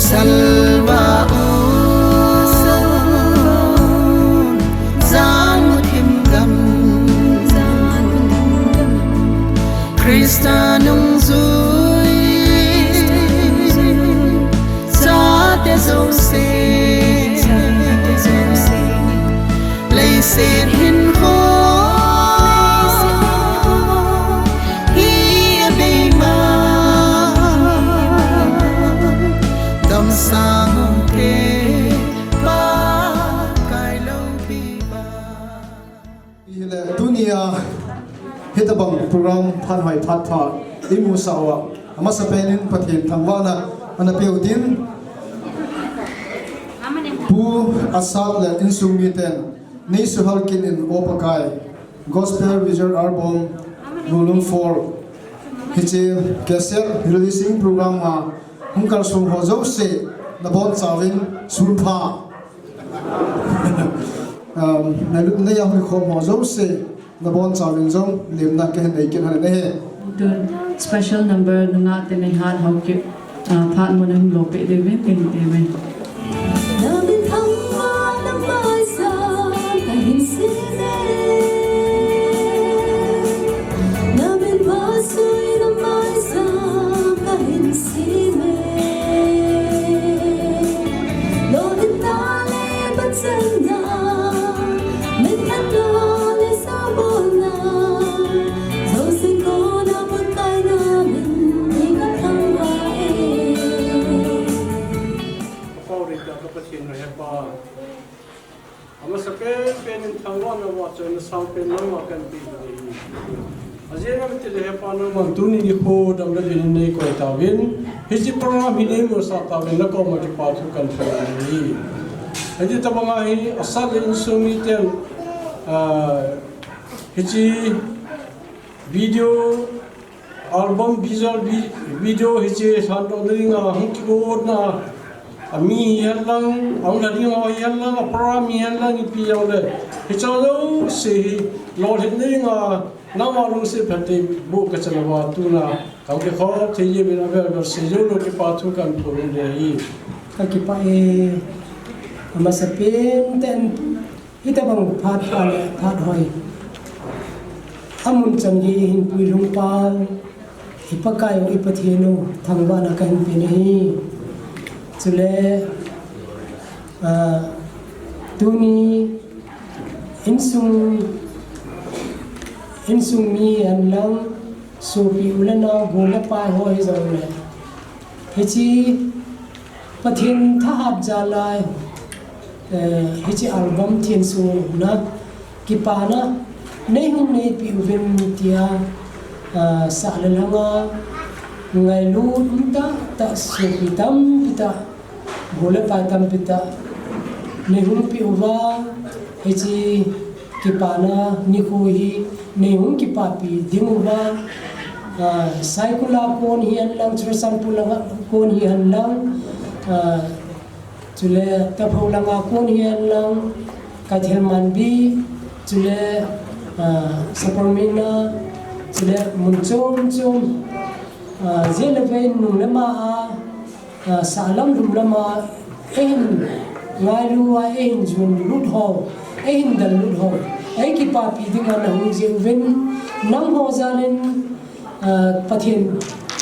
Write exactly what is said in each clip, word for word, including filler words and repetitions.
Salva o, Salva o, Zanu thim gam, Zanu thim gam, Krista nungjui, chate jouse, chate jouse, leiset hinkho hi abei ma, damsang umte Pakai loupi ba. Hile tunia hitabang program phat hoi phat pha imusah uva, amasapen in Pathen thangvahna ana peutin, Pu Asat le insung miten neisuhal kit in, O Pakai, Gospel Visual Album Volume four, hiche cassette releasing program a hung kalsong ho jouse nabonchauvin sunpha, um, na, na yang khom ho jouse nabonchauvin jong lemna kahin nei kit ahi. Tun special number nunga te nei hat ho kit, ah, phat mun a hung lopeh diuvin kahin temme. Na min thangvahna maicham kahin sem e. Na min vahchoina maicham kahin sem e. Lolhinna le manchanna, minthanna le sabolna, jouse kona Pakai na min hi kathangvah e. Ka Pau Rita ka Pathen Hepa, amasapen pen in thangvahna vahchoina sangpen nangma kahin pe ahi. Ajeh ipi ham itile Hepa, nangman tuni nikho damna dingin neikoi tauvin, hiche program hi neimusah tauvin, nakoma kipa thu kahin phon ahi. Hiche tobanga hi Asat le insung miten, ah, hiche video album visual vi-, video hiche lhandohna dinga hung kigotna, ami hihen lang, ahung lha ding ho hihen lang, a program hihen lang, ipi jongle, hiche jouse hi lolhinna dinga nangma lungset phattheiboh kachan uva tuna kahung kikhop thei jeh uvin avel vel seijou lou kipa thu kahin phon ahi. Ka kipah e, amasapen in hitabang phat pha le phat hoi amun chan gei a hin puilhung pau, i Pakai u, i Pathen u, thangvahna kahin pe ahi. Chule, ah, tuni insung, insung mi hihen lang, sopi u le nao, gol le pai ho hijongle, hiche Pathen thahat jal a, eh, hiche album thensohna kipana neihung neipeh uvin tia, ah, sah le lhanga ngailut umtah tah sopi tampi tah, gol le pai tampi tah neihung peh uva, hiche kipana nikho hi neihung kipapi ding uva, ah, Saikul a kon hihen lang, Churachandpur langa kon hihen lang, ah, chule Tapho langa kon hihen lang, Kaithel Manbi, chule, ah, Sapormeina, chule mun chom chom, ah, jeh le vei nung le ma a, ah, sahlam lhumlam a eihin ngailu a, eihin jon lut ho, eihin dal lut ho, eikipapi dinga nahung jeh uvin, nangho jal in, ah, Pathen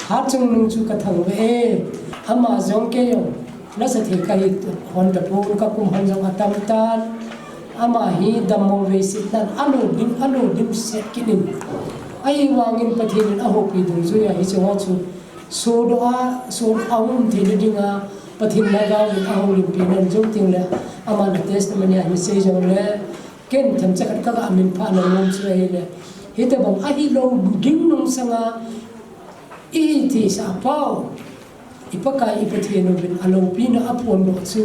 hatchungnung chu kathangvah e. Ama jong keijong nasa thei kahi hon tapon, kakum hon jong atam tan. Ama hi dammo veiset nan alo dim, alo dimset kit in, ahivangin Pathen in ahoupi dungjuia hiche ho chu sodoh a, sodoh a um theina dinga Pathen lhagao in ahoulimpi nan jong tengle, aman a testimony a hin sei jongle, ken themcha khat kaga minphah nom chu ahile, hitobang ahilou ding nungsanga ihi theisah pau, i Pakai i Pathen uvin aloupina aphondoh chu,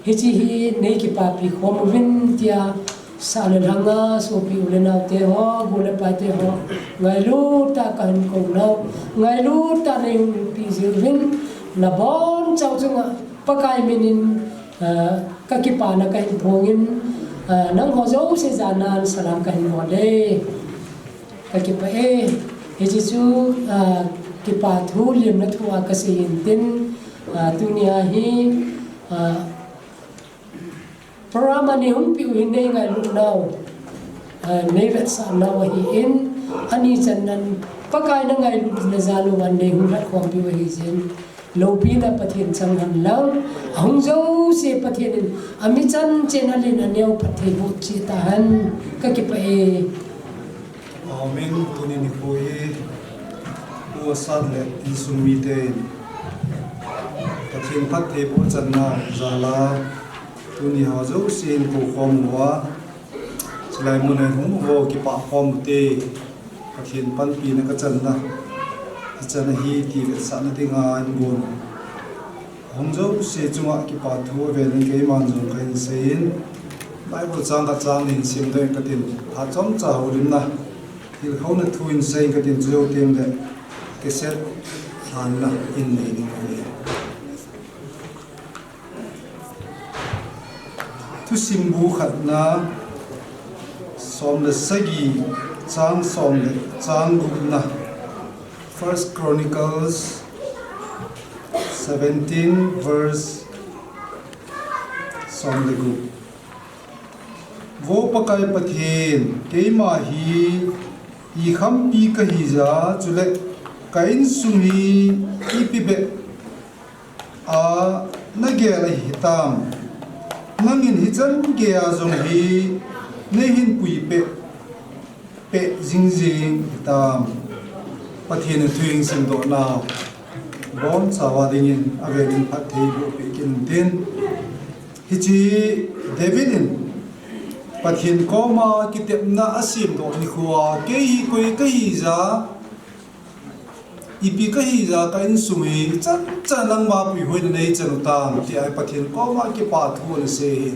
hiche hi neikipapi khom uvin tia, sah le lhanga sopi u le naote ho, gol le paite ho, ngailut tah a kahin kou nau, ngailut tah a neihung pi jeh uvin, nabonchau chunga Pakai minin, ah, kakipana kahin phongin, ah, nangho jouse janan salam kahin bol e. Kakipah e, hiche chu, ah, kipa thu, lemna thu a kasei intin, Ah, tunia hi, ah, program a nei hung piu hi nei ngailut nau, ah, nei vetsah nau ahin, ani chan nan Pakai na ngailut na jal uva nei hung lhat khom piu ahi jeh in, loupina Pathen chang hen lang, ahung jouse Pathen in, ami chan chen a len a neo phatthei boh cheh tahen, ka kipah e. Amen. Tuni nikho hi, Pu Asat le insung mite in Pathen phatthei boh channa jal a, tuni ho jouse in kou khom uva, chulai mun a hung uva kipah khom ute, Pathen panpina ka channa, ka channa hi ti vetsahna dinga in gon. Hung jouse chunga kipa thu avel in keiman jong kahin seiyin, Bible chang khat chang ni simdoh inge katin, phat chomcha houlimna, tilkhouna thu in seiyin katin, chujou teng le, cassette lhanna in nei ding ahi. Thusim bu khatna, som le sagi, chang som le chang gupna. First Chronicles seventeen, verse som le gup. Vo Pakai Pathen, keima hi ikhampi kahi jeh a, chule ka insung hi ipi bep a nagel ahi hitam. Nangin hichan geiya jong hi neihin pui peh peh jing jing hitam. Pathen in thu ihin simdoh nau bonchauva dingin avel in phatthei boh peh kit in tin. Hiche David in Pathen koma kitepna asemdoh nikho a, kei hi koi kahi jeh a, ipi kahi jeh a ka insung hi chan chan nangma puihoina neichan u tam, tia Pathen koma kipa thu anasei hi.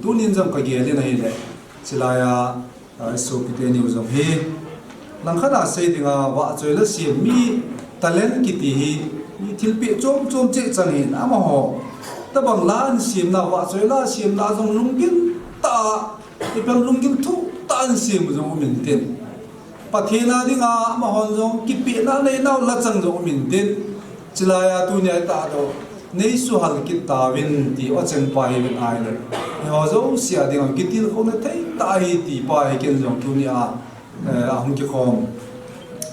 Tunin jong kagel in ahile, chulai a, a, sopite niu jong hi, langkhat a sei dinga vahchoi la sem mi talent kiti hi, mi thilpeh chom chom cheh chan hin, amaho tobang la in semna, vahchoi la semna jong lunggil tah a, ipi ham lunggil thuh tah a in sem jong um intin. Pathen a dinga amahon jong kipehna anei nau la chang jong um intin. Chulai a tunia itah doh, neisuhal kit tauvin ti o cheng pa hi ven ahile, eiho jouse a dinga kitilkhouna thei tah ahi ti pa hi ken jong tunia, eh, ahung kikhom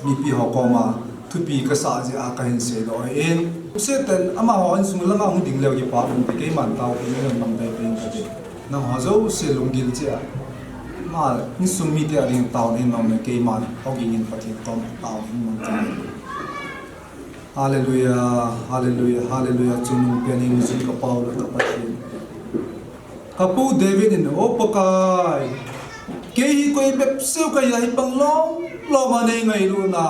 mipi ho koma thupi kasah jeh a kahin seidoh ahin. Satan amaho insung langa hung ding leu kipah um ti keiman taopeh in mangthah peh in kati. Nangho jouse lunggil cheh a, ama insung mite a ding taona hin mang le keiman hogin in Pathen koma taona hin mang cheh. Hallelujah, hallelujah, hallelujah. Chungnung pen in jing ka Pau le ka Pathen. Ka pu David in, O Pakai, kei hi koi bep seu kahi a, hibang lom lom a nei ngailutna,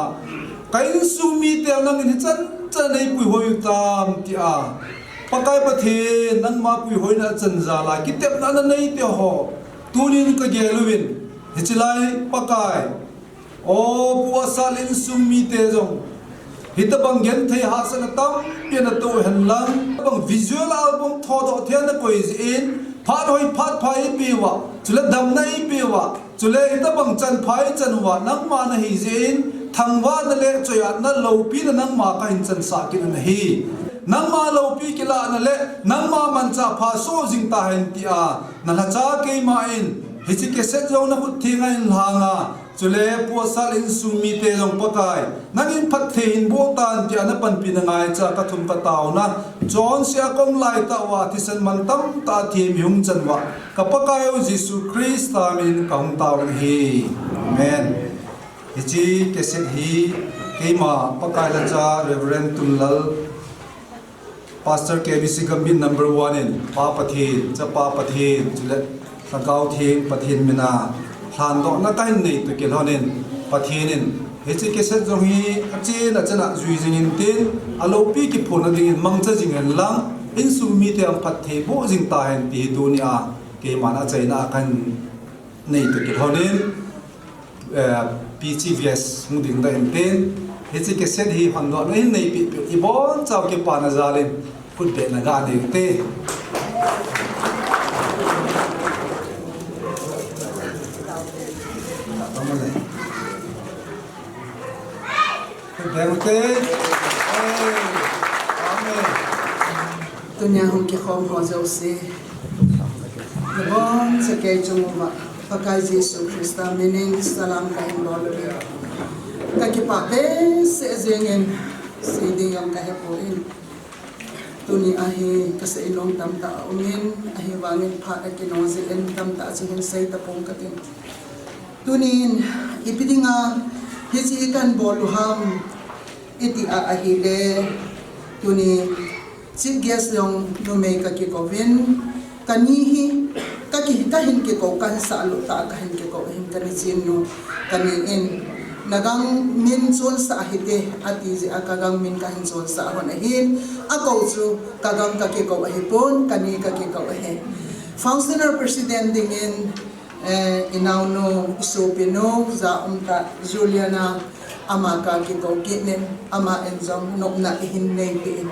ka insung mite nangin hichan chan a nei puihoi u tam, tia Pakai Pathen, nangma puihoina chan jal a kitepna nanei teho tunin kagel uvin, hiche lai Pakai, O Pu Asat le insung mite jong, hitobang genthei hahsatna tampi natoh hen lang, hitobang visual album thodoh thei a nakoi jeh in, phat hoi phat pha eipeh uva, chule damna eipeh uva, chule hitobang chanpha eichan uva, nangma nahi jeh in, thangvahna le choiatna loupina nangma kahin chansah kit u ahi. Nangma loupi kilahna le nangma manchah pha soh jing tahen tia, nalhacha keima in, hiche cassette jong nakhut thenga hin lhanga, chule Pu Asat le insung mite jong Pakai, nangin phatthei hin boh tan tia napanpina ngaicha kathum kataona, chonse a kaum laitah uva thisan mantam tah a themgim hung chan uva, ka Pakai u Jesu Christa min in kahung taona ahi. Amen. Hiche cassette hi keima Pakai lhacha Reverend Tunlal, Pastor K B C Gambih number one in, Pa Pathen, Chapa Pathen, chule Lhagao Theng Pathen mina lhandohna kahin nei toh kilhonin, Pathen in hiche cassette jong hi achen achan a jui jing intin, aloupi kiphonna dingin mangcha jing hen lang, insung mite a phatthei boh jing tahen ti hi tunia keiman achaina a kahin nei toh kilhonin, eh, P G V S hung ding doh intin, hiche cassette hi hondohna hin neipeh peh, ibonchauva kipana jal in, khutbehna ganei ute. Khutbeh ute. Amen. Tunia hung kikhom ho jouse, nabonchauva kei chunguva Pakai Jesu Christa minin salam kahin bol uve. Kakipah behseh jengin, seiding jong kahepoi. Tuni ahi kasei nom tamtah aumin, ahivangin phat akinung jeh in tamtah chu hin sei tapong kating. Tunin ipi dinga hiche kahin bol u ham iti a ahile, tuni Chief Guest jong numei kakikouvin, kani hi kaki, kahin kikou, kahin sahlut tah a kahin kikou hin kani chin nu, kani in, nagang min chonsah hite ati jeh a kagang min kahin chonsah hon ahin, akou chu kagang kakikou ahipon, kani kakikou ahi. Functional President dingin eh, inaonu, isopinu, ja umtah Juliana, ama kakikou kit in, ama in jong nopna eihin neipeh in.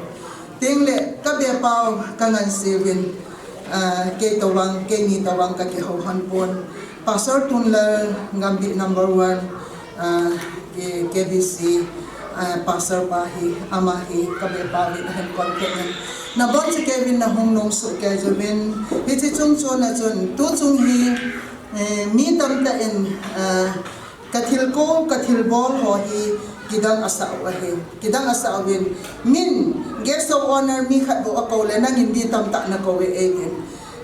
Tengle kabepau kangansei uvin, eh, kei tobang, keini tobang kakihou hon pon. Pastor Tunlal Gambih number one, ah, K-, KBC, ah, Pastor pa hi, ama hi, kabepau vin ahin contact in. Nabonchauvin nahung nungsoh kei uvin, hiche chungchon a chun, tuchung hi, eh, mi tamtah in, ah, kathilkou, kathilbol ho hi, kidang asah u ahi, kidang asah uvin, min, guest of honor mi khat bou akou le, nangin mi tamtah nakou e, eitin.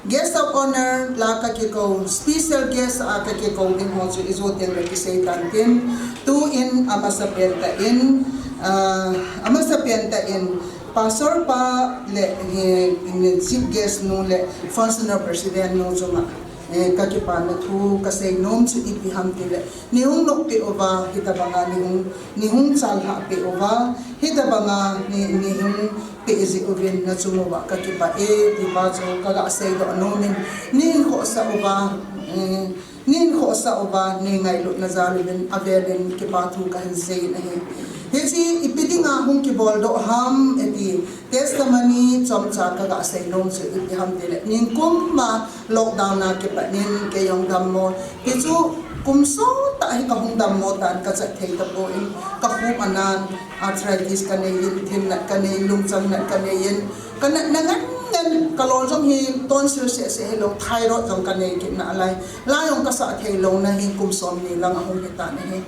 Guest of honor la kakikou, special guest a kakikou ding ho chu ijo tengle kisei tan tin, tuin amasapen tah in, ah, amasapen tah in, Pastor pa le, eh, Chief Guest nu le Functional President nu chunga, eh, kakipana thu kasei nom chu ipi ham tile, neihung nopeh uva, hitobanga neihung, neihung chalhah peh uva, hitobanga nei, neihung peh jeh uvin nachung uva kakipah e, tipa chu kaga seidoh nomin, neihin khohsah uva, eh, neihin khohsah uva, neingailutna jal uvin, avelin kipa thu kahin sei in ahi. Hiche ipi dinga hung kiboldoh ham iti, testimony chomcha kaga sei nom chu ipi ham tile, ningkum a lockdown a kipat in kei jong dammo, hichu kum sot tah hi kahung dammo tan, kachat thei tapon, kakhup anan, arthritis kanei in, thin nat kanei, lungchang nat kanei in, kanatna ngen ngen, kalol jong hi tonsil seh seh hilou, thyroid jong kanei kit nalai, la jong kasah theilouna hi kum somni lang ahung hitan ahi.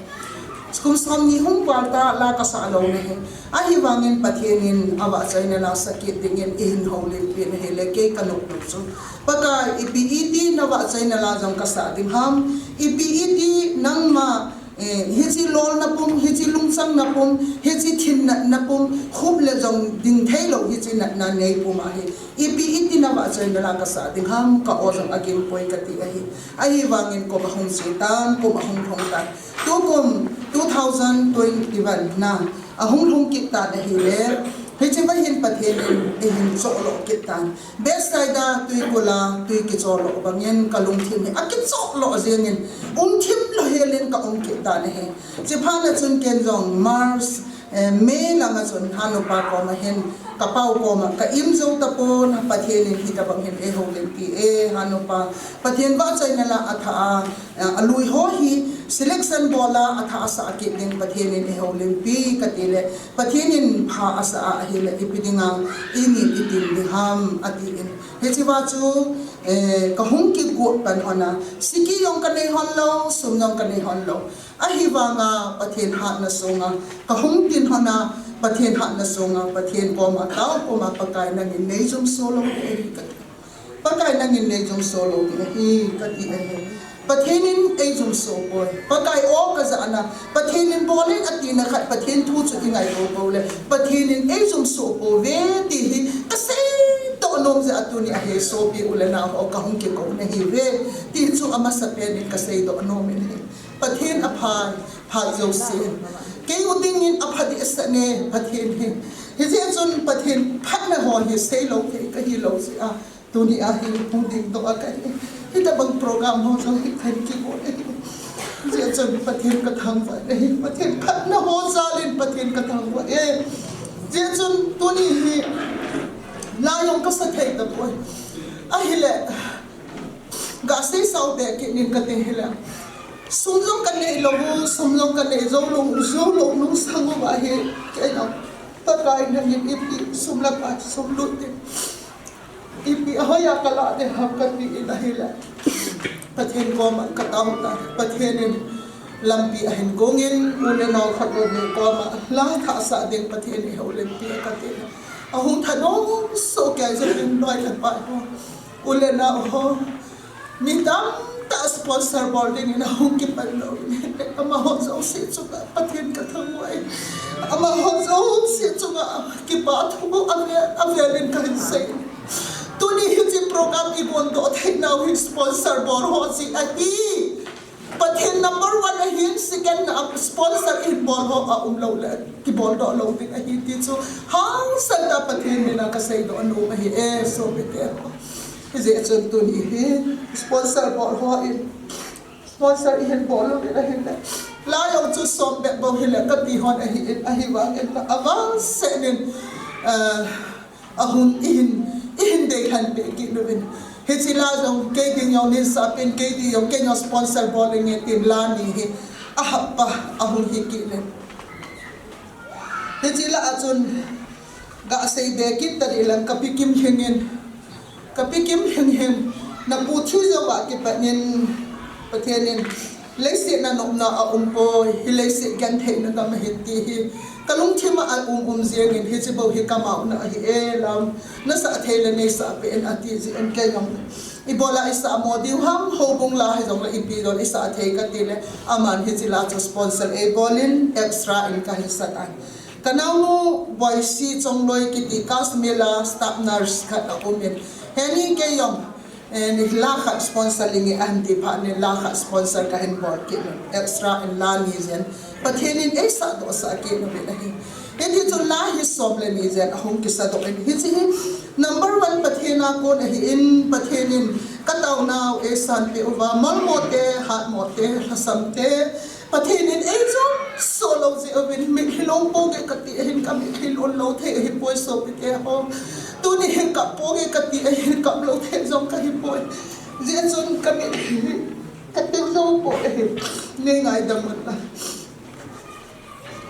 Kum somni hung val tah la kasah louna hi. Ahivangin Pathen in avahchoina la sah kit dingin eihin houlimpi in ahile, kei kanop nop chu, Pakai, ipi iti navahchoina la jong kasah ding ham, ipi iti nangma, eh, hiche lolna pum, hiche lungchangna pum, hiche thin natna pum, khup le jong ding theilou hiche natna nei pum ahi. Ipi iti navahchoina la kasah ding ham, ka-o jong aging poi kati ahi. Ahivangin kum ahung che tan, kum ahung lhung tan. Tukum two thousand twenty-one na ahung lhung kit tan ahile, hiche va hin Pathen in eihin chohlo kit tan. Bethsaida twikul a twi kichohlo bangin kalungthim hi akichohlo jengin, umthim lou helin kaum kit tan ahi. Chuphat na chun ken jong March, eh, May langa chun Hanupa koma hin, kapau koma ka-im jou tapon, Pathen in hitobang hin eihoulimpi e, Hanupa, Pathen vahchoina la athah a, eh, alui ho hi selection bol a athah a asah kit ding Pathen in eihoulimpi kati le, Pathen in pha asah a ahile, ipi dinga eini itin ding ham atin. Hiche va chu, eh, kahung kigot pan hon a, siki jong kanei hon lou, sum jong kanei hon lou. Ahivanga Pathen hatna sunga kahung tin hon a, Pathen hatna sunga Pathen koma tao koma, Pakai nangin neijumso lou ding ahi kati. Pakai nangin neijumso lou ding ahi kati ahi. Pathen in eijumso poi. Pakai o kajahna, Pathen in bol in atina khat Pathen thu chu ingai bou bou le, Pathen in eijumso pouve ti hi kasei toh nom jeh a tuni ahi sopi u le nao ho kahung kikouna ahiuve ti chu amasapen in kasei toh nom in ahi. Pathen apha, pha jouse. Kei u dingin apha dehset e, Pathen hi. Hijeh chun Pathen phatna ho hi seilou thei kahilou jeh a, tuni ahi hung dingdoh a kahi. Hitobang program ho jong hi kahin kibol ahi. Hijeh chun Pathen kathangvah e, Pathen phatna ho jal in Pathen kathangvah e. Hijeh chun tuni hi la jong kasa thei tapoi. Ahile, gasei sao be kit nin kati hile, sum jong kanei lou, sum jong kanei jou lou, jou lou nung sang uva hi, kei jong, Pakai nangin ipi sum le pai sum lut ding, Ahoiya kalah ding ham kati in ahile, Pathen koma katao tan. Pathen in lampi ahin gongin, u le nao khat le ni koma la thah sah ding Pathen in eihoulimpi e kati in. Ahung thanom soh kei jeh in loi le pai ho, u le nao ho, mi tamtah sponsor bol dingin ahung kipan lou in, amaho jouse chunga Pathen kathangvah e. Amaho jouse chunga kipa thu avel, avel in kahin sei. Tuni hiche program ibol doh thei nau hi sponsor bol ho jeh ahi. Pathen number one ahin, second na sponsor in bol ho aum lou le, kibol doh lou ding ahi ti chu hangsan tah Pathen mina kasei doh nom ahi e, sopite ho. Hijeh chun tuni hi sponsor bol ho in, sponsor ihin bol uvin ahile, la jong chu som bep bou hile kati hon ahi in, ahivangin la avang seh in, eh, ahung ihin, ihin deilhen peh kit uvin. Hiche la jong kei ding jong neisah pen, kei ding jong kei jong sponsor bol inge tin la ni hi ahap pa ahung hi kit in. Hiche la a chun gasei be kit tadi lang kapi kimlhing in, kapi kimlhing hin, napu thi jouva kipat in Pathen in leiset nanopna aum poi, hi leiset gentheina gam ahin ti hi kalungthim a aum um jeng in, hiche bou hi kamaona ahi e, lam nasah thei le neisah peh in ati jeh in kei jong ibola isah mo diu ham, houbung la hijong le ipi jong isah thei kati le, aman hiche la chu sponsor eibol in extra in kahin sah tan. Kanaonu Boisi Chongloi kiti Kashmir la staff nurse khat aum in, heni kei jong, eh, la khat sponsor inge ahin ti phat in la khat sponsor kahin bol kit in, extra in la ni jen Pathen in eisah doh sah kit uvin ahi. Hiti chun la hi som le ni jen ahung kisah doh in, hiche hi number one Pathen a kon ahi in, Pathen in kataonau eisanpeh uva, molmo te, hatmo te, lhasam te, Pathen in eijouse lou jeh uvin, mitlhi long ponge kati ahin, kamitlhi long lou thei ahipoi sopite ho. Tuni hin kap ponge kati ahin, kap lou thei jong kahipoi. Hijeh chun kamitlhi katil jou poi ahi. Nei ngaidam un lang.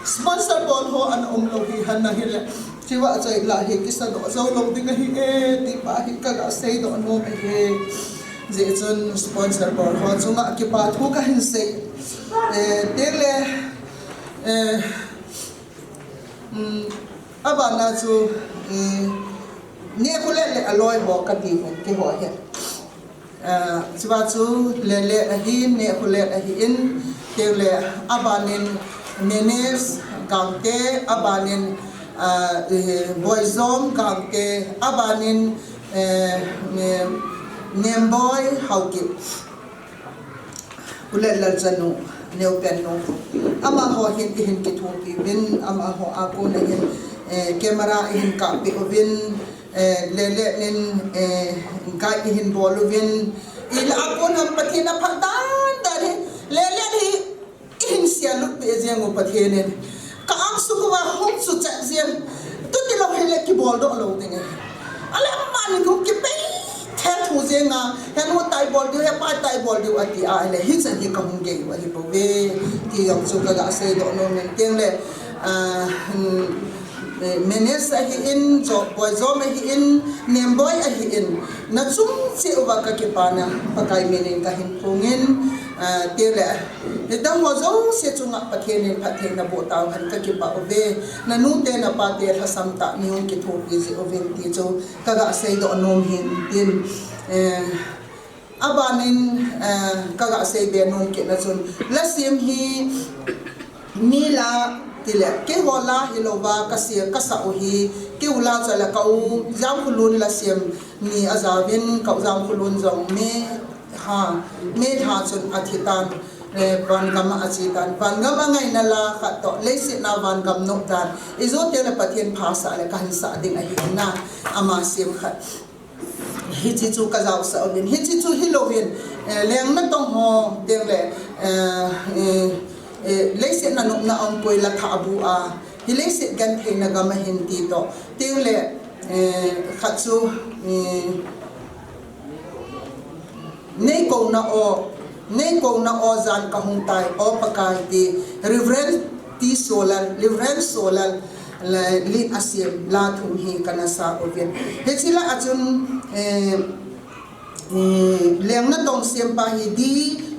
Sponsor bol ho ana um lou hi hana hile, hiva choi la hi kisah doh jou lou ding ahi e, ti pa hi kagasei doh nom ahi. Hijeh chun sponsor bol ho chunga kipa thu kahin sei. Eh, tile, eh, um, abana chu, eh, Nekhulet le aloi ho kati uvin keiho hi. Ah, hiva chu Lelet ahin, Nekhulet ahin, tile abanin Menes Gangte, abanin, ah, eh, Boijom Gangte, abanin, eh, Ne-, Nemboi Haokip. Pu Letlalchanu, Neupenu. Amaho hin ihin kithopi uvin, amaho a kon ahin, eh, camera ihin kappi uvin, eh, Lelet in, eh, guide ihin bol uvin. Ila a kon ham Pathen aphat dan dan hi, Lelet hi ihin seilut peh jeng u Pathen in. Ka angsung uva hung suchat jeng. Tuti lou hile kibol doh lou ding e. Ale amani kong kipei thei thu jeng a, henu tai bol diu, hepa tai bol diu ati a, ale hichan hi kahung gei u ahi bouve. Ti jong chu kagasei doh nom in tile, ah, hmm, eh, Menes ahin, Jo-, Boijom ahin, Nemboi ahin, nachung cheh uva kakipana Pakai min in kahin phong in, ah, tile, Hidang ho jouse chunga Pathen in phattheina boh tauhen, kakipah uve. Nanu te napa te lhasam tah in hung kithopi jeh uvin ti chu kagasei doh nom hin tin, eh, abanin, eh, kagasei be nom kit na chun, lasem hi mi la tile, keiho la hilouva kasei, kasah u hi, keu la chule ka u Jamkhulun lasem ni ajauvin, ka u Jamkhulun jong mi Ha, mi lha chun athi tan, eh, vangam a ache tan. Vangam a ngaina la khat toh, leiset a vangam nop dan. Ijou teng le Pathen phasah le kahin sah ding ahi na, ama sem khat. Hiche chu kajaosah uvin. Hiche chu hilouvin, eh, leng natong ho teng le, eh, eh, eh, leiset a nopna aum poi la thah bu a. Hi leiset gentheina gam ahin ti toh. Teng le, eh, khat chu, eh, Nei kouna o, nei kouna o jan kahung tai, o Pakai ti, Reverend T Solal, Reverend Solal, le, lit asem la thum hi kana sa uvin. Hiche lah a chun, eh, eh, Lengnatong sempa hi D.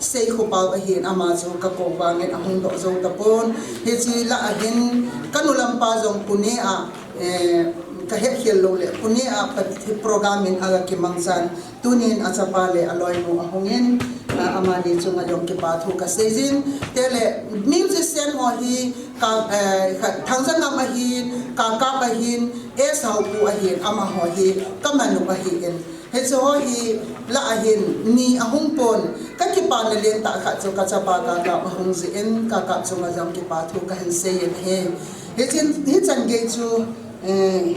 Seikhopao ahin, ama chu ka kou vangin ahung doh jou tapon. Hiche lah a hin ka nu lampa jong Pune a, eh, ka hetkhel lou le Pune a pa-, program in aga kimangchan. Tunin achapa le aloinu ahungin, ah, amani chunga jong kipa thu ka seijin. Tele musician ho hi ka, eh, ka Thangjangam ahin, Kakap ahin, S. Haokip ahin, amaho hi ka manu ahin. Hiche ho hi lah a hin ni ahung pon, ka kipana lentah khat chu ka chapa Kakap ahung jeh in, Kakap chunga jong kipa thu kahin seiyin ahi. Hichan, hichan gei chu, eh,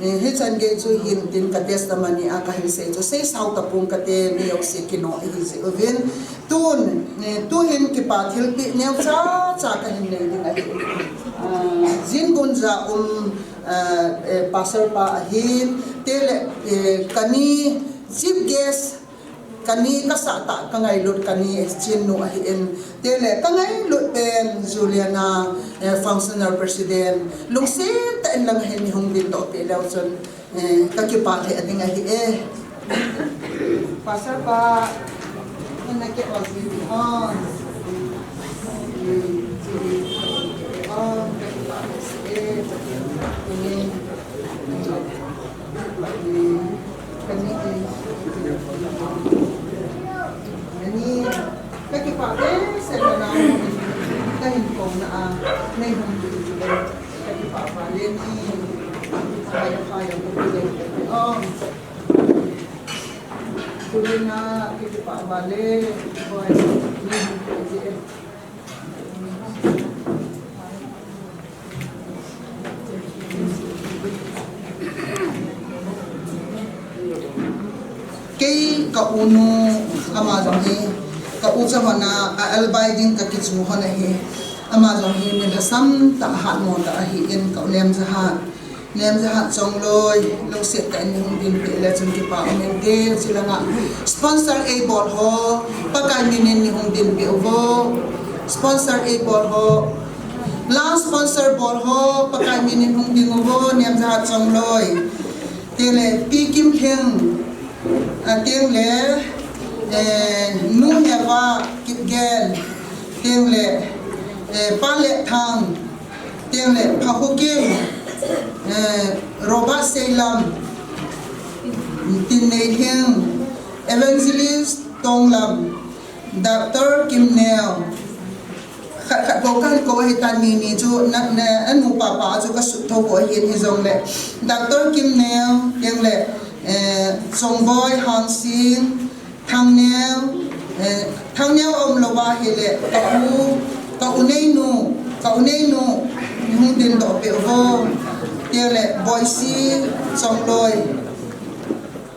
Eh, hichan gei chu hin tin ka testimony a kahin sei chu, sei sao tapong kate, mi jouse kino ihi jeh uvin. Tun, eh, tuhin kipa thilpeh neocha cha kahin nei ding ahi. Ah, Jingunja um, ah, eh, pastor pa ahin, tele, eh, kani chief guest, kani kasah tah, ka ngailut kani Chinnu ahin. Tele ka ngailut pen Juliana, eh, functional president. Lungset tah in lang hin nei hung dindoh peh leu chun, eh, ka kipah lheh ding ahi e. Pastor pa, nana ke o ji on. On, ka kipah lheh e. Kani, kani, ka kipah behseh na, ka hin kou na a, nei hung tu tu, ka kipah pa le ni, kaya kaya ko le, oh, tu le na, ka kipah pa le, boy, nei hung tu tu. Kei ka unu ama jong hi, ka u cha hon a, a elbai ding ka kichu hon ahi. Ama jong hi mi lhasam tah, hatmo tah ahin, ka u Lemjahat. Lemjahat Chongloi, lungset tah in nei hung dinpeh le chun kipa um inte, chulanga sponsor eibol ho, Pakai min in nei hung dinpeh uvo. Sponsor eibol ho. Last sponsor bol ho, Pakai min in hung ding uvo, Lemjahat Chongloi. Teng le, Pi Kimlhing, a, teng le, eh, Nu Heva Kipgen, teng le, eh, Pa Lethang, teng le, Phahukim, eh, Robert Seilam, Tinneilhing, Evangelist Tonglam, Doctor Kimneo, khat khat bou kahin kou ahitan, ni ni chu na, na, anu papa chu ka sut tho bou ahin, hijongle Doctor Kimneo, teng le, eh, Chongboi Hangsing, Thangneo, eh, Thangneo aum lou ahile, ka u, ka u Neinu, ka u Neinu, hung dindoh peh uvo, teng le Boisi Chongloi,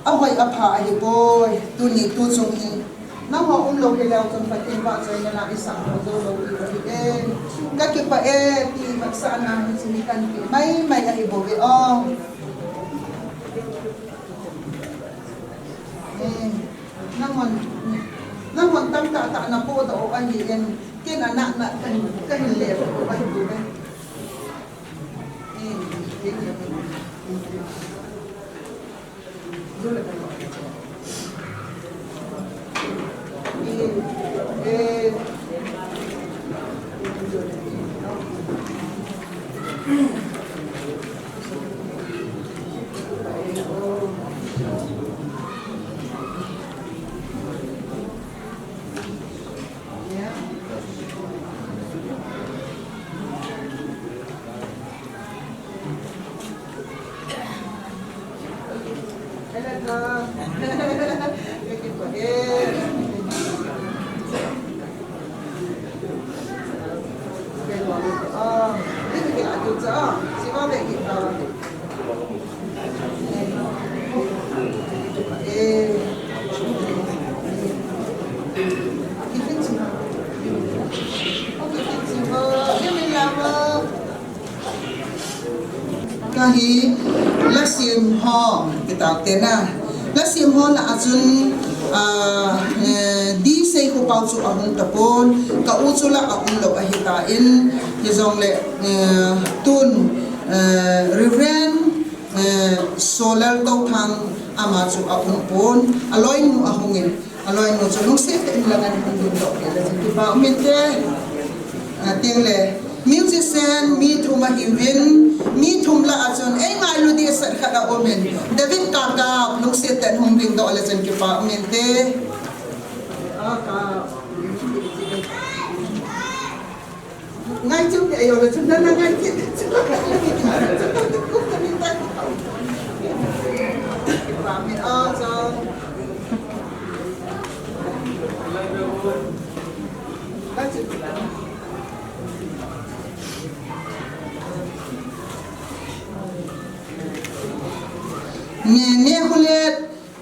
ahoi apha ahipoi, tuni tu chung hi. Nangho umlou hileu chun Pathen vahchoina la isah ho joulou ti ahi e. Ka kipah e, ti vetsahna hi chu mi kan ti mai mai ahi bouve o. Eh, nanghon, nanghon tamtah tah na podoh u ahin, ken ana na kan, kahin le u ahi bouve. Eh, Kahi, lasem ho, kita tena. Lasem ho lah a chun, Ah, eh, D Seikhoupao chu ahung tapon, ka u chu la aum lou ahitan, hijongle, eh, tun, eh, Reverend, eh, Solal Touthang ama chu aum pon, aloinu ahungin, aloinu chu lungset tah in la ngan hung ding doh kei le chun kipa um inte. Ah, tengle, musician mi thum ahiuvin, mi thum lah a chun, ei ngailu dehset khat aumin, David Kakap, lungset tah in hung ding doh le chun kipa um inte. Ngai chu, ei, ole chun, na, na, ngai chu, chu, Nene Khulet,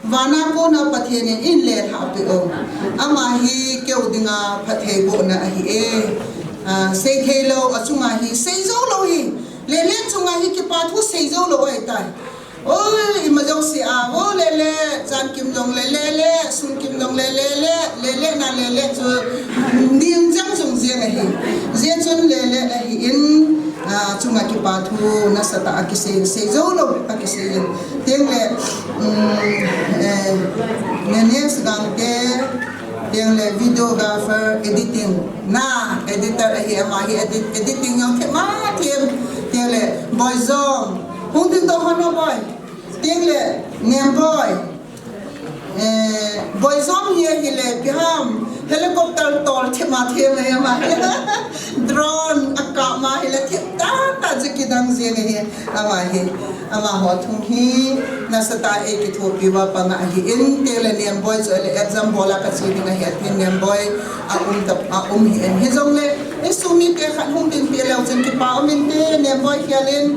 vana kona Pathen in eilelhah peh u. Ama hi keu dinga phattheibohna ahi e. Ah, seithei lou, achunga hi seijou lou hi. Lele chunga hi kipa thu seijou lou ahitai. Oi, ima jouse a, vo lele, jan kim jongle lele, sun kim jongle lele, lele na lele chu, ning jang jong jeng ahi. Jeh chun lele ahin, ah, chunga kipa thu nasatah a kisei, seijou lou, akisei in. Tengle, um, eh, Nene Sagangte, tengle videographer, editing. Na, editor ahi ama hi edit, editing jong themthem. Tengle, Boijom. Hung ding doh hon o Boi. Tengle, Nemboi. Eh, Boijom hi ahile, ipi ham, helicopter tol themthem ahi ama. Drone akap ma hile, them tahtah chu kidang jeng ahi, ama hi. Amaho thum hi, nasatah a eikithopi uva panga ahin, tengle Nemboi chu ahile, exam bol a kache ding ahi atin Nemboi, aum ta, aum hi in. Hijongle, insung mite khat hung ding peh leu chun kipa um inte, Nemboi khel in.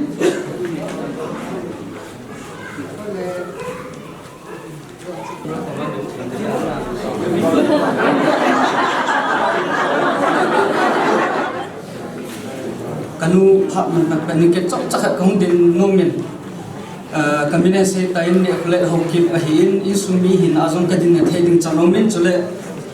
Kanu phat man tak pen kei chomcha khat kahung ding nom in. Ah, kamin asei tan Nene Khulet Haokip ahin, insung mi hina jong kadinna thei ding chan aumin, chule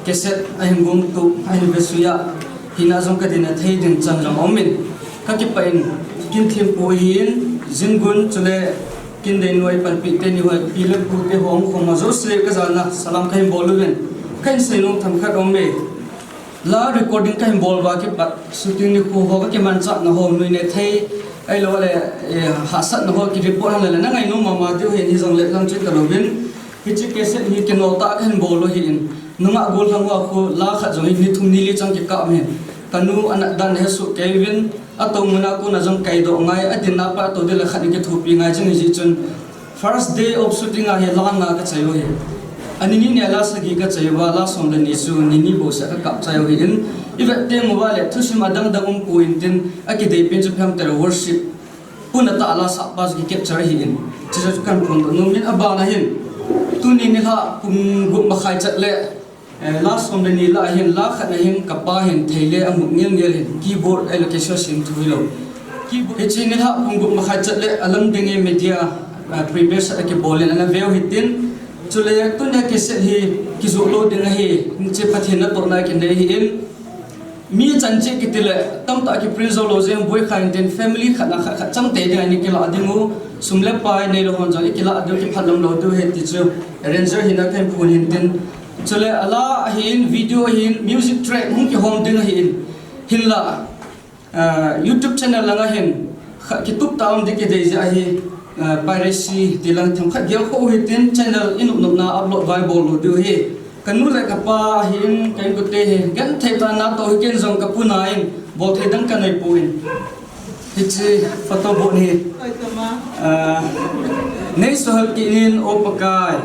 cassette ahin gongtu, ahin vesuiya, hina jong kadinna thei ding chan jong aumin. Kakipah in, Kinthempu ahin, Jingun, chule Kindeinuai panpi teni ho, pi le pu te ho, hung khom ma jouse kajana, salam kahin bol uvin. Kahin seinom themkhat aume. La recording kahin bol uva kipat, shooting nikho ho kakimanchahna ho, nuinethei, ahilouleh, eh, hahsatna ho, ki report hon lele, na ngainom mama diu ahin, hijongle lang chu kalouvin. Hiche cassette hi kino tah a kahin bol u ahin. Nungah gollhang hoa khu la khat jong hi ni thum ni li chang kikap ahin. Kanu anat dan hesoh kei uvin. Atou muna kona jong kaidoh ngai, adinna pa atou ding le khat in kithopi ngai jing ahi jeh chun. First day of shooting a hi la nga kachai u ahi. Ani ni neh la sagi kachai uva, la som le ni chu ni ni bouseh kakap chai u ahin. Ivet teng uva le thusim adang dang umpon tin, akideipen chu phem tah le worship. Puna tah a la sahpa chu ki capture ahin. Chuche chu kahin phondoh nom in, abana hin. Tuni nilhah pung gup makhai chet le Eh, la som le ni lah a hin, la khat na hin, kapa hin, thei le amut ngel ngel hin, keyboard, eh, location sim thu hilou. Keyboard, hiche nilhah pung gup makhai chet le, Alamdenge Media, eh, previous a kibol in, ana veu hitin, chule, tunia cassette hi, kijoh lou ding ahi, hiche Pathen natohna kinei ahin, mi chan cheh kiti le, tamtah kiprint jou lou jeng, boikha intin, family khat na khat khat chang tei ding a, ini kilah ding u, sum le pai neilou hon jong, ikilah diu, kiphalam lou diu ahi ti chu, arranger hina kahin phon hintin, Chule ala ahin, video ahin, music track hung kihom ding ahin. Hinla, ah, YouTube channel langa hin, kha, kitup tah a um ding kidei jeh ahi, ah, piracy ti lang themkhat gel kho u hitin channel inop nopna upload vai bol lou diu ahi. Kanu le kapa ahin, ka inkote hi, genthei tah a natoh hi ken jong kapu na in, bol thei dang kanei poi. Hiche photo bol hi. Ah, nei suhal kit in, O Pakai.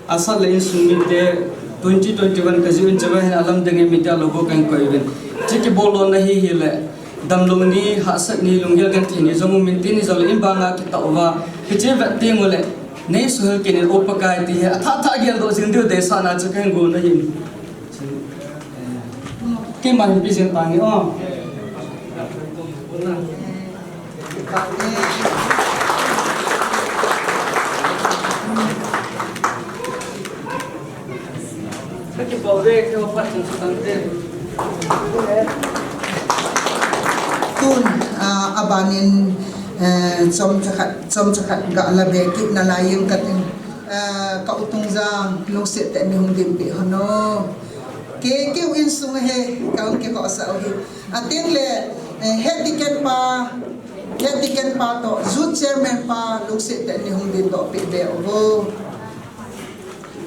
Asat le insung mite twenty twenty-one kajih uvin chule hin Alamdenge Media logo kahin koi uvin. Hiche kibol lona hi hile, damlou ni, hahsat ni, lunggel genthei ni jong um intin, hijongle in banga kitah uva. Hiche vet teng ule, nei suhal kit in O Pakai ti hi, athah thah geldoh jing diu deisahna chu kahin gon ahin. Keima hin pi jing tange o. Tun, ah, abanin, eh, chomcha khat, chomcha khat gala be kit nalai jeng kating. Eh, ka u Tungzang, lungset tah in nei hung dinpeh hon o. Kei, kei u insung hi, kahung kikhohsah u hi. Atengle, eh, Head Deacon pa, Head Deacon pa toh, Youth Chairman pa, lungset tah in nei hung dindoh peh be uvo.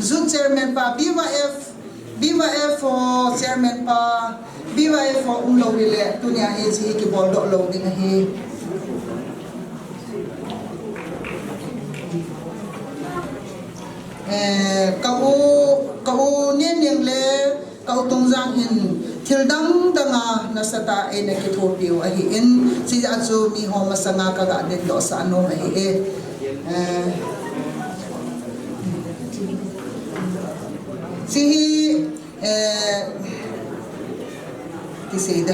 Youth Chairman pa, B Y F, B Y F ho Chairman pa, B Y F ho umlou hile, tunia hiche hi kiboldoh lou ding ahi. Eh, ka u, ka u Neneng le, ka u Tungzang hin thil dang dang a nasatah a eina kithopiu ahin, hijeh a chu miho masanga kaga dindohsah nom ahi e. Eh, hiche hi, eh, kisei da.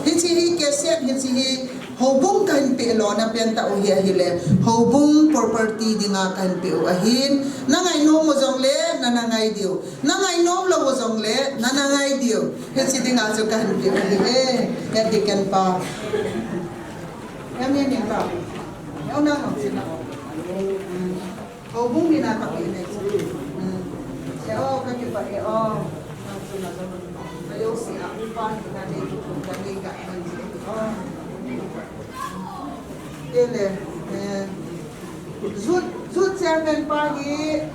Hiche hi cassette, hiche hi houbung kahin peh lona pentah u hi ahile, houbung property dinga kahin peh u ahin, na ngainom u jongle, nana ngai diu. Na ngainom lou u jongle, nana ngai diu. Hiche dinga chu kahin peh u ahi e, Head Deacon pa. Em, em, em, la. Em, na, na, na. Houbung mina kapeh ne. Hmm. E o, kakipah e o. Ka jouse a upa hina nei, ka nei ka, ka nei o. Tile, eh, Youth, Youth Chairman pa hi,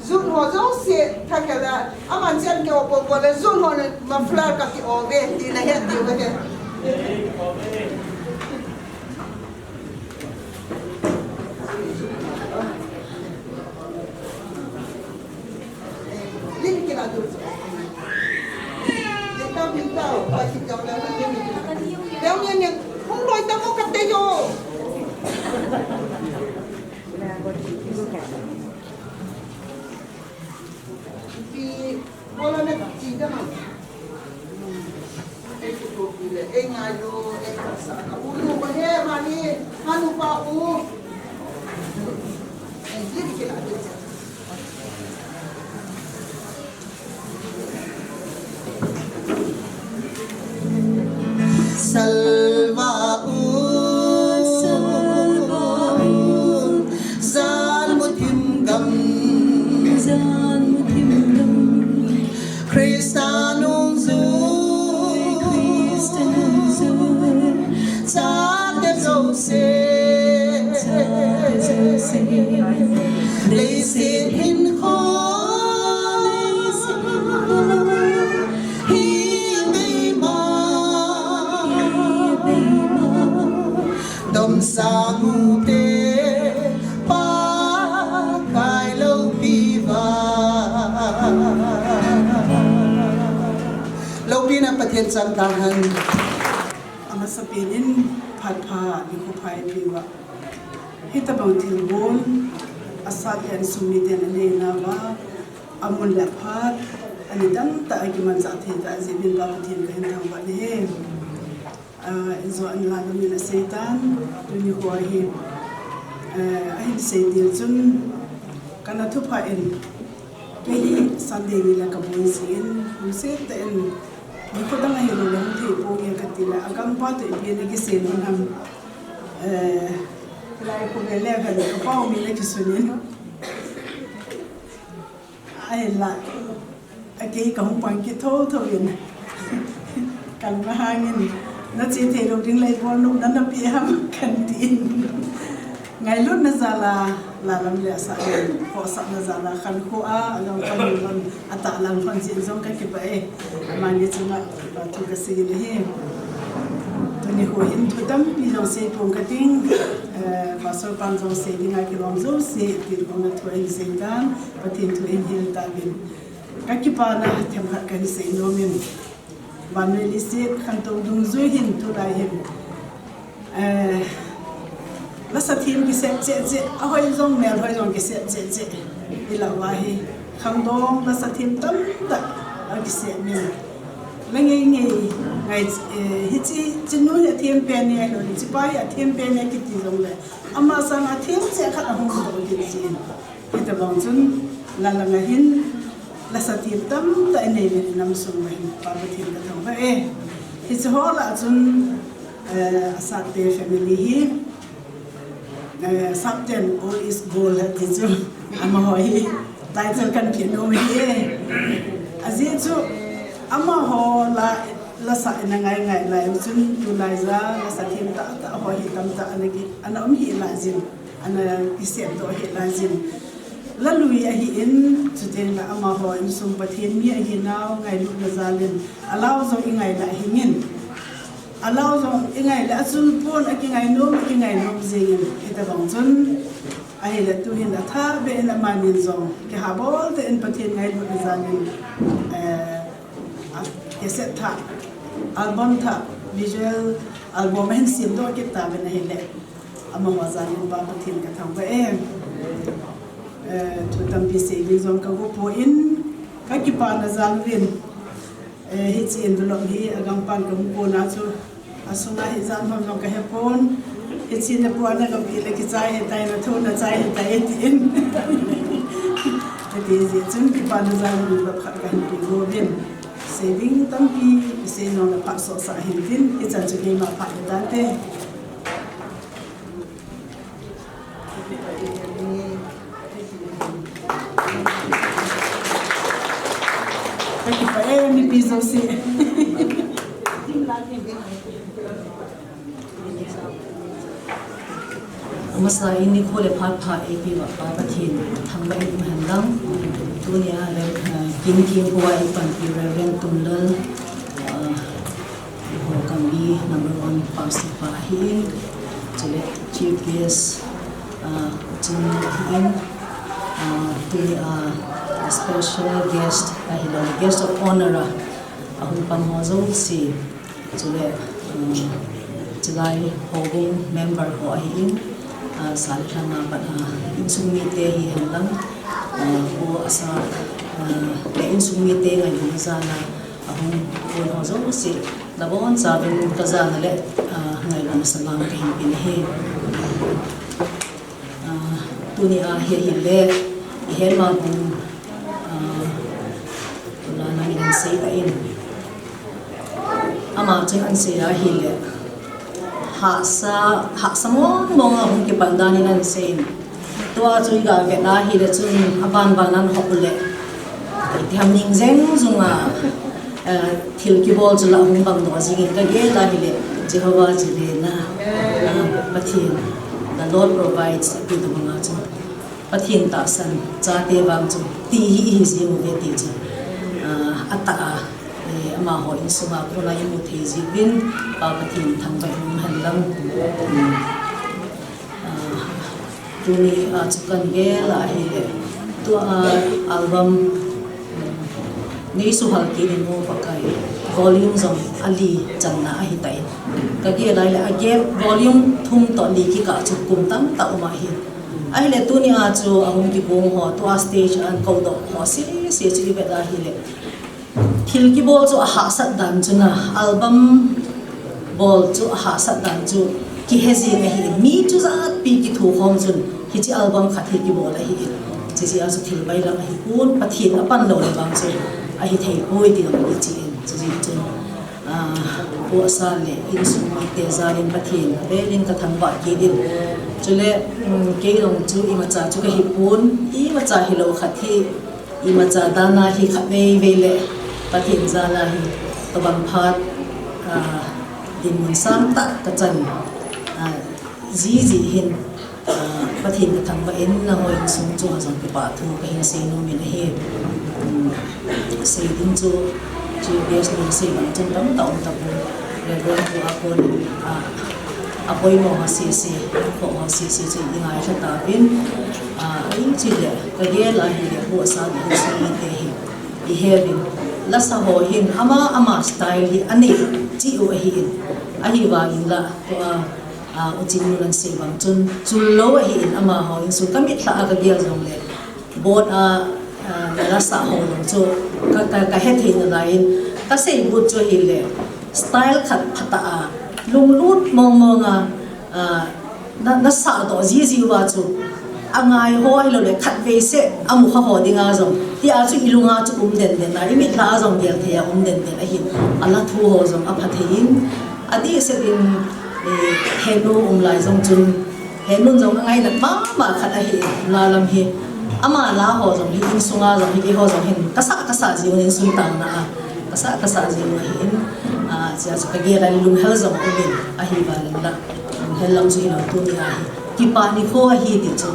Youth ho jouse thakhel a, aman chan ke o po po le, Youth ho ne muffler kaki o ve, ti nahet diu ve. Pi, bola na chi da ma. Ei kutopi le, ei ngailu, ei kasa, ka u nu ba he, mani, manu pa u. Ei, ye ki la de. Salva ut, salva ut, jan muthim gam, jan muthim gam. Christa nungjui, Christa nungjui, chate jouse, chate jouse, leiset hinkho, leiset hinkho, hi beima, hi beima. Domsang u te Pakai loupi uva. Loupina Pathen chang tahen. Amasapen in phat pha nikho pha eipeuva. Hitobang thilgon asat le asum miten anei nauva, amun le aphat, ani dang tah a kimanchah thei tah jeh in Pa Pathen kahin thangvah e. Ah, injo an la dam in aseitan, tuni kho ahi, eh, ahin sei til chun, kana thupha in, kei hi Sunday ni la kaboi jin, lungset tah in, nikho dang ahilou le hung thei ponge kati le, agampa toh ipi ana kisei nom ham, eh, lai khu le le khan, kapau mi le kisun in. Ahinla, akei kahung pang kit thotho in. Kalunga hangin, nache thei lou ding lei bol nom nana pe ham kahin tin. Ngailutna jal a, lalam le asah in, khohsahna jal a, khankho a, alangkhat in, atahlang khan jin jong kakipah e. Amani chunga, ah, thu kasei in ahi. Tuni kho hin thu tampi jong sei pong kating, eh, Pastor pan jong sei dinga kilom jouse, tin kong na thu ahin seitan. Pathen thu in hil tauvin. Kakipana themkhat kahin sei nom in. Vannoi leiset khantou dungjui hin tulai hin. Eh, lasa them kisem cheh cheh, ahoi jong melhoi jong kisem cheh cheh. Ilah uva hi khangdong lasa them tamtah akisem in. La ngei ngei ngai, eh, hiche, hiche nu hi athem pen e, lo hiche pa hi athem pen e kiti jongle. Ama sanga them cheh khat ahung doh ding jin. Hitobang chun, la langa hin, Lasa themtah inei uvin inam sung uva hin Pa Pathen kathangvah e. Hiche ho lah a chun, eh, Asate family hi, eh, Sapten all is gold ati chu. Amaho hi title kanpeh nom ahi e. Ajeh chu amaho la, lasa ina ngai ngai lai chun tulai a lasa themtah tah ho hi tamtah ana ki, ana um hih laijin, ana kisemdoh hih laijin. Lalui ahin, chuteng le amaho insung Pathen mi ahinau ngailutna jalin, alau jong ingai le ahingin. Alau jong ingai le achul pon, akingai nom, akingai nom jengin. Hitobang chun, ahile tuhin athah beh in amanin jong, kihahbol tah in Pathen ngailutna jalin, eh, a, cassette thah, album thah, visual album ahin semdoh kit tauvin ahile. Amaho jalin Pa Pathen kathangvah e. Eh, thu tampi sei ding jong kago poi, kakipana jal uvin. Eh, hiche envelope hi agangpan kahung kona chu, asunga hi ijat ham jong kahepon. Hiche napu ana gapeh le kichai hitai, nathu nachai hitai tin. Hiti jeh chun kipana jal uvin, envelope khat kahin peh uvin. Sei ding tampi isei nom le phat sohsah hintin, hichan chu keima phat hitante. Kakipah e mipi jouse. Amasan nikho le phat pha eipeuva Pa Pathen thangvah in umhen lang. Tunia le, eh, kin kin pua eipanpi Reverend Tunlal, eh, Ho Kambi number one pastor pa ahin, chule chief guest, ah, Chin ahin, ah, tuni, ah, special guest ahilou, guest of honor a, ahung pang ho jouse, chule, um, chulai houbung member ho ahin, ah, sal lhanga pat, ah, insung mite hihen lang, ah, Pu Asa, ah, le insung mite ngailutna jal a, ahung pon ho jouse, nabonchauvin kajana le, ah, ngailutna salam kahin pe ahi. Ah, tunia hi ahile, ihet ma bang, ah, tulai a min asei tan. Ama chun asei ahile, hahsa, hahsa mong mong a hung kipan dan in asei in. Tua chu iga vet a ahile chun aban ban a hop le, itiham ning jeng jong a, eh, thil kibol chu la hung bang doh jing in kagel a ahile, Jehovah Jireh na, ah, Pathen, the Lord provides, ati tobang a chu Pathen tahsan chate vang chu ti hi ihi jing uve ti chu, ah, atah a, eh, amaho insunga kona imu thei jiuvin, Pa Pathen thangvah in umhen lang. Hmm. Ah, tuni a chu kagel a ahile, tua, ah, album, nei suhal kit in o Pakai, volume jong ali channa ahitan. Kagel a ahile, agel volume thum toh li kikah chu kum tamtah um ahi. Ahile tunia chu ahung kigong ho, tua stage a ahin koudoh ho sese chu ivet a ahile, thil kibol chu ahahsat dan chu na, album bol chu ahahsat dan chu kihe jing ahi. Mi chu jatpi kithukhom chun hiche album khat hi kibol ahi. Hiche jeh a chu thil bailam ahipon, Pathen apan lou le vang chu ahithei poi ti jong ichi in. Chujeh chun, ah, Pu Asa le insung mite jal in Pathen avel in kathangvah kit in. Chule, um, kei jong chu imacha chu kahipon, imacha hilou khat hi, imacha dan a hi khatvei vei le Pathen jal a hi tobang phat, ah, dinmun sangtah kachan, ah, jiji hin, ah, Pathen kathangvah in nangho insung chunga jong kipa thu kahin sei nom in ahi. Um, sei ding chu, Chief Guest in asei bang chun tamtah um tapon, Reverend Pu a kon, ah, apoimo ho sese, akhoh ho sese chu ingailha tauvin, ah, ahin chule, kagel a ahile Pu Asa le insung mite hi iheuvin, lasa ho hin ama ama style hi anei cheh u ahin, ahivangin la, tua, ah, U Chinmun asei bang chun chul lou ahin, amaho insung kamitlha a kagel jongle, board a, ah, nalasa ho jong chu ka, ka, kahethei nalai in, kasei but chu ahile, style khat phatah a, lunglut mong mong a, ah, na, nasahdoh jiji uva chu, Angai ho ahilou le khatvei seh amu kha ho dinga jong, tia chu ilunga chu um den den a, imit lah a jong gel thei a um den den ahin, ala thu ho jong apha thei in, adih seh in, eh, henu um lai jong chun, henun jong angai nat mama khat ahi, la lam hi, ama la ho jong hi, insunga jong hi, keiho jong hin, kasa, kasa jiu in sung tang na a, kasa, kasa jiu ahi in, a, chia chu kagel a lunghel jong um in, ahi va lam la, lunghel lam chu hilou tuni ahi. Kipah nikho ahi ti chu,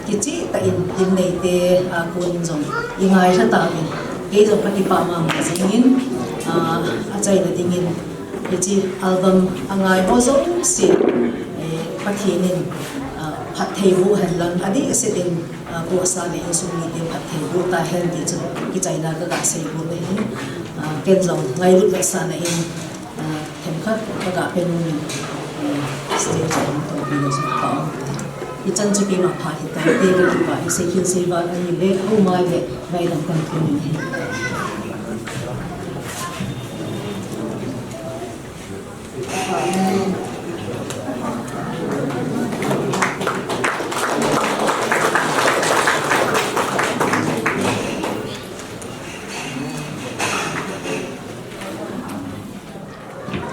kicheh tah in, in neite, a, kon in jong, i ngailha tauvin, kei jong kakipah mama jingin, a, achaina dingin, hiche album angai ho jouse, eh, Pathen in, a, phatthei boh hen lang, adih seh in, a, pu asa le insung mite phatthei boh ta hen ti chu, kichaina kaga sei boh na hin, a, ken jong ngailut vetsahna in, a, themkhat kaga pe nom in, a, stage a hung tou pi na jong ka um. Ichan chu keima pha hita, te kakipah hi seikhel seival ahile, aum a le, ngaidam kan tum in ahi.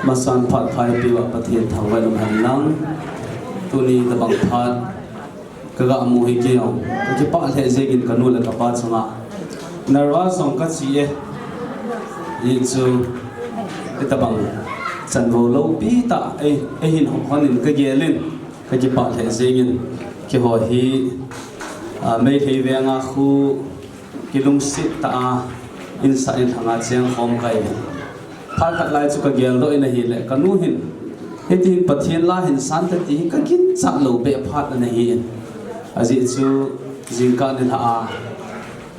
Masan phat pha eipeuva Pathen thangvah in um hen lang. Tuni tabang phat kaga mu hi kei jong kakipah lheh jengin kanu le kapa chunga. Nervous jong kache e. Hichu hitabang chanvo loupi tah ei, eihin hon in kagel in kakipah lheh jengin keiho hi, a, Meitei venga khu kilungset tah a insah in lhanga cheng khom kahi. Phat khat lai chu kageldoh in ahile, kanu hin, hiti hin Pathen la hin sante ti hi kaginchat lou beh phat ana hi in. Ajeh chu jingkah nilhah a,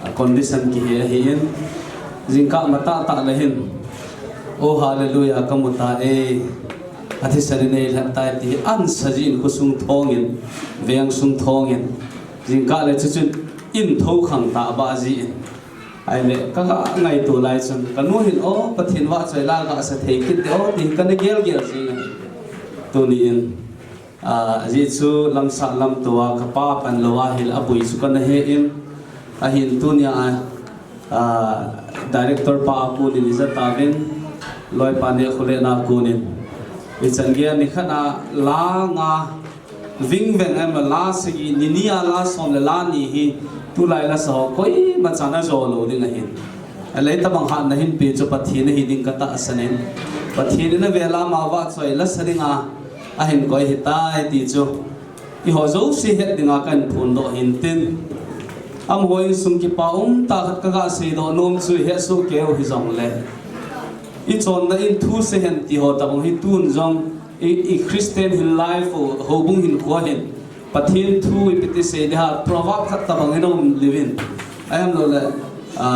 a condition kihe ahi in. Jingkah matah tah le hin, "Oh, hallelujah, kamu ta e. Athisan in eilhen tai," ti hi ansa jin khosung thong in, veng sung thong in. Jingkah le chuchun in thou khang tah bah jin. Ahile, kaga ngaito lai chun, kanu hin, "Oh, Pathen vahchoi la gasa thei kit te, oh," ti kana gelgel jing ahi. Tuni in, a, ajeh chu lamsah lamto a, kapa pan lou ahile, aboi chu kana he in, ahin tunia, a, director pa a kon in ija tauvin, loipa Nekholen a kon in, ichan gei a nikhat a la nga, vingveng em la sagi, ni ni a la som le la ni hi, tulai lasa ho koima chan ajo lou ding ahin. Ahile tabang hatna hin pe chu Pathen ahi ding katahsan in. Pathen in avel a ama vahchoi lasa dinga ahin koi ahitai ti chu eiho jouse het dinga kahin phondoh ahin tin. Amaho insung kipa um tah khat kaga seidoh nom chu ihet soh kei u hijongle, ichonna in thu sei hen ti ho tabang hi tun jong i, i Christian hin life u, houbung hinkho hin, Pathen thu ipi ti sei ding ham, proverb khat tabang in aum liu in. Ahem lou le, a,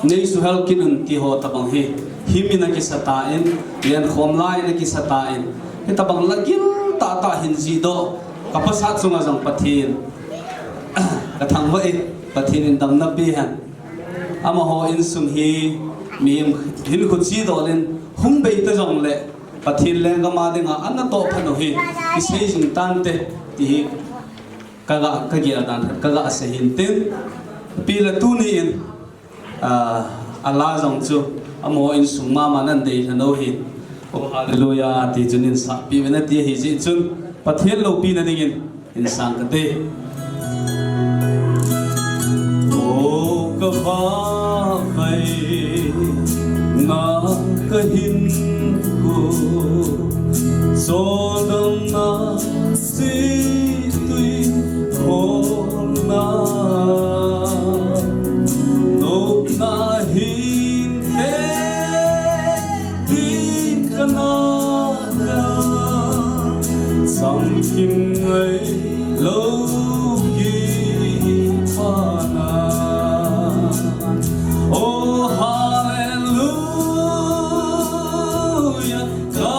"Nei suhel kit un," ti ho tabang hi, hymn in akisa tan, lenkhom lai in akisa tan, hitabang la gil tahtah hin jihdoh, ka pasal chunga jong Pathen, ka thangvah e, Pathen in damna pe hen. Amaho insung hi mihem hinkho chidol in hung bei ta jongle, Pathen lenggam a dinga ana toh phat u hi isei jing tante, ti hi kaga, kagel dan, kaga sei hin tin. Ipi le tuni in, a, ala jong chu amaho insung mama nan deilhen u hi. Oh, hallelujah, ti chun insahpi uvin ati ahi jeh chun, Pathen loupina dingin, insang kate. O ka Pa, kei na ka hinkho, choldamna, seijuina, nopna hin he ding ka na. Chamkim ngai lou kipana. Oh, hallelujah, ka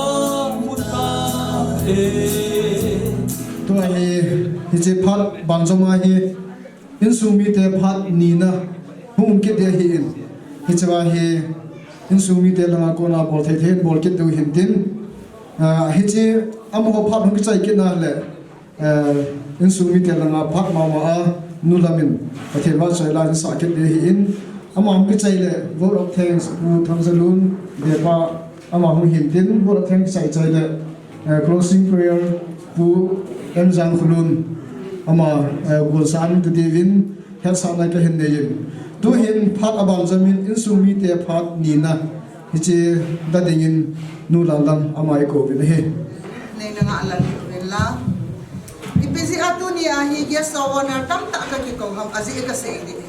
mu ta e. Tua hi, hiche phat banjom a hi, insung mite phat nina hung um kit ding ahi in. Hiche a hi, insung mite langa kona bol thei thei in bol kit diu hin tin. Ah, hiche amaho phat hung kichai kit na le, Eh, insung mite langa phat mama a, nu lamin Pathen vahchoi la insah kit ding ahin, ama hung kichai le vote of thanks, Pu Thangzalun, Depa, ama hung hin tin, vote of thanks chai chai le, eh, closing prayer, Pu M Jangkhulun, ama, eh, golsah in tu diuvin, hetsahna kahin nei in. Tuhin phat aban jamin insung mite phat nina, hiche da dingin nu Lallam ama i kou uvin ahi. Nei na nga Lal uvin la. Ipi jeh a tuni a hi guest of honor tamtah kakikou ham, ajeh kasei ding.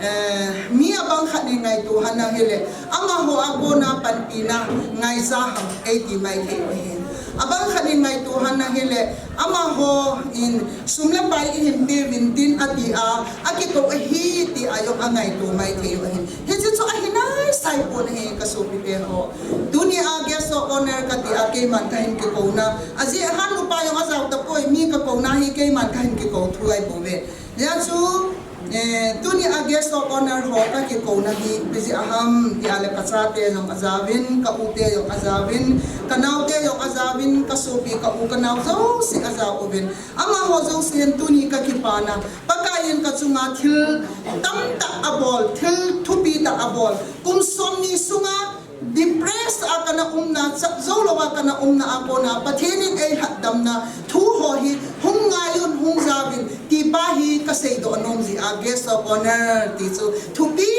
Eh, mi abang khat in ngaito hon ahile, amaho a kona panpina ngaija ham, eiti mai thei u ahin. Abang khat in ngaito hon ahile, amaho in sum le pai ihin peuvin tin ati a, akikou ahi ti a jong angaito mai thei u ahin. Hiche chu ahi naisai pon ahi kasopite ho. Tuni a guest of honor kati a keiman kahin kikouna. Ajeh a nupa jong ajao tapoi, mi kakouna hi keiman kahin kikou thu ahi bouve. Hijeh chun, eh, tuni a guest of honor ho kakikouna hi, ipi jeh ham, ti a le kachate jong ajaovin, ka u te jong ajaovin, kanaote jong ajaovin, kasopi, ka u, kanao jouse ajao uvin. Amaho jousen tuni kakipana. Pakai in kachunga thil tamtah abol, thil thupi tah abol. Kum somni sunga, depressed a kana umna, chapjou louva kana umna a kona, Pathen in eilhatdamna thu ho hi, hung ngai un, hung jaovin, ti pa hi kaseidoh nom jeh a, guest of honor ti chu, thupi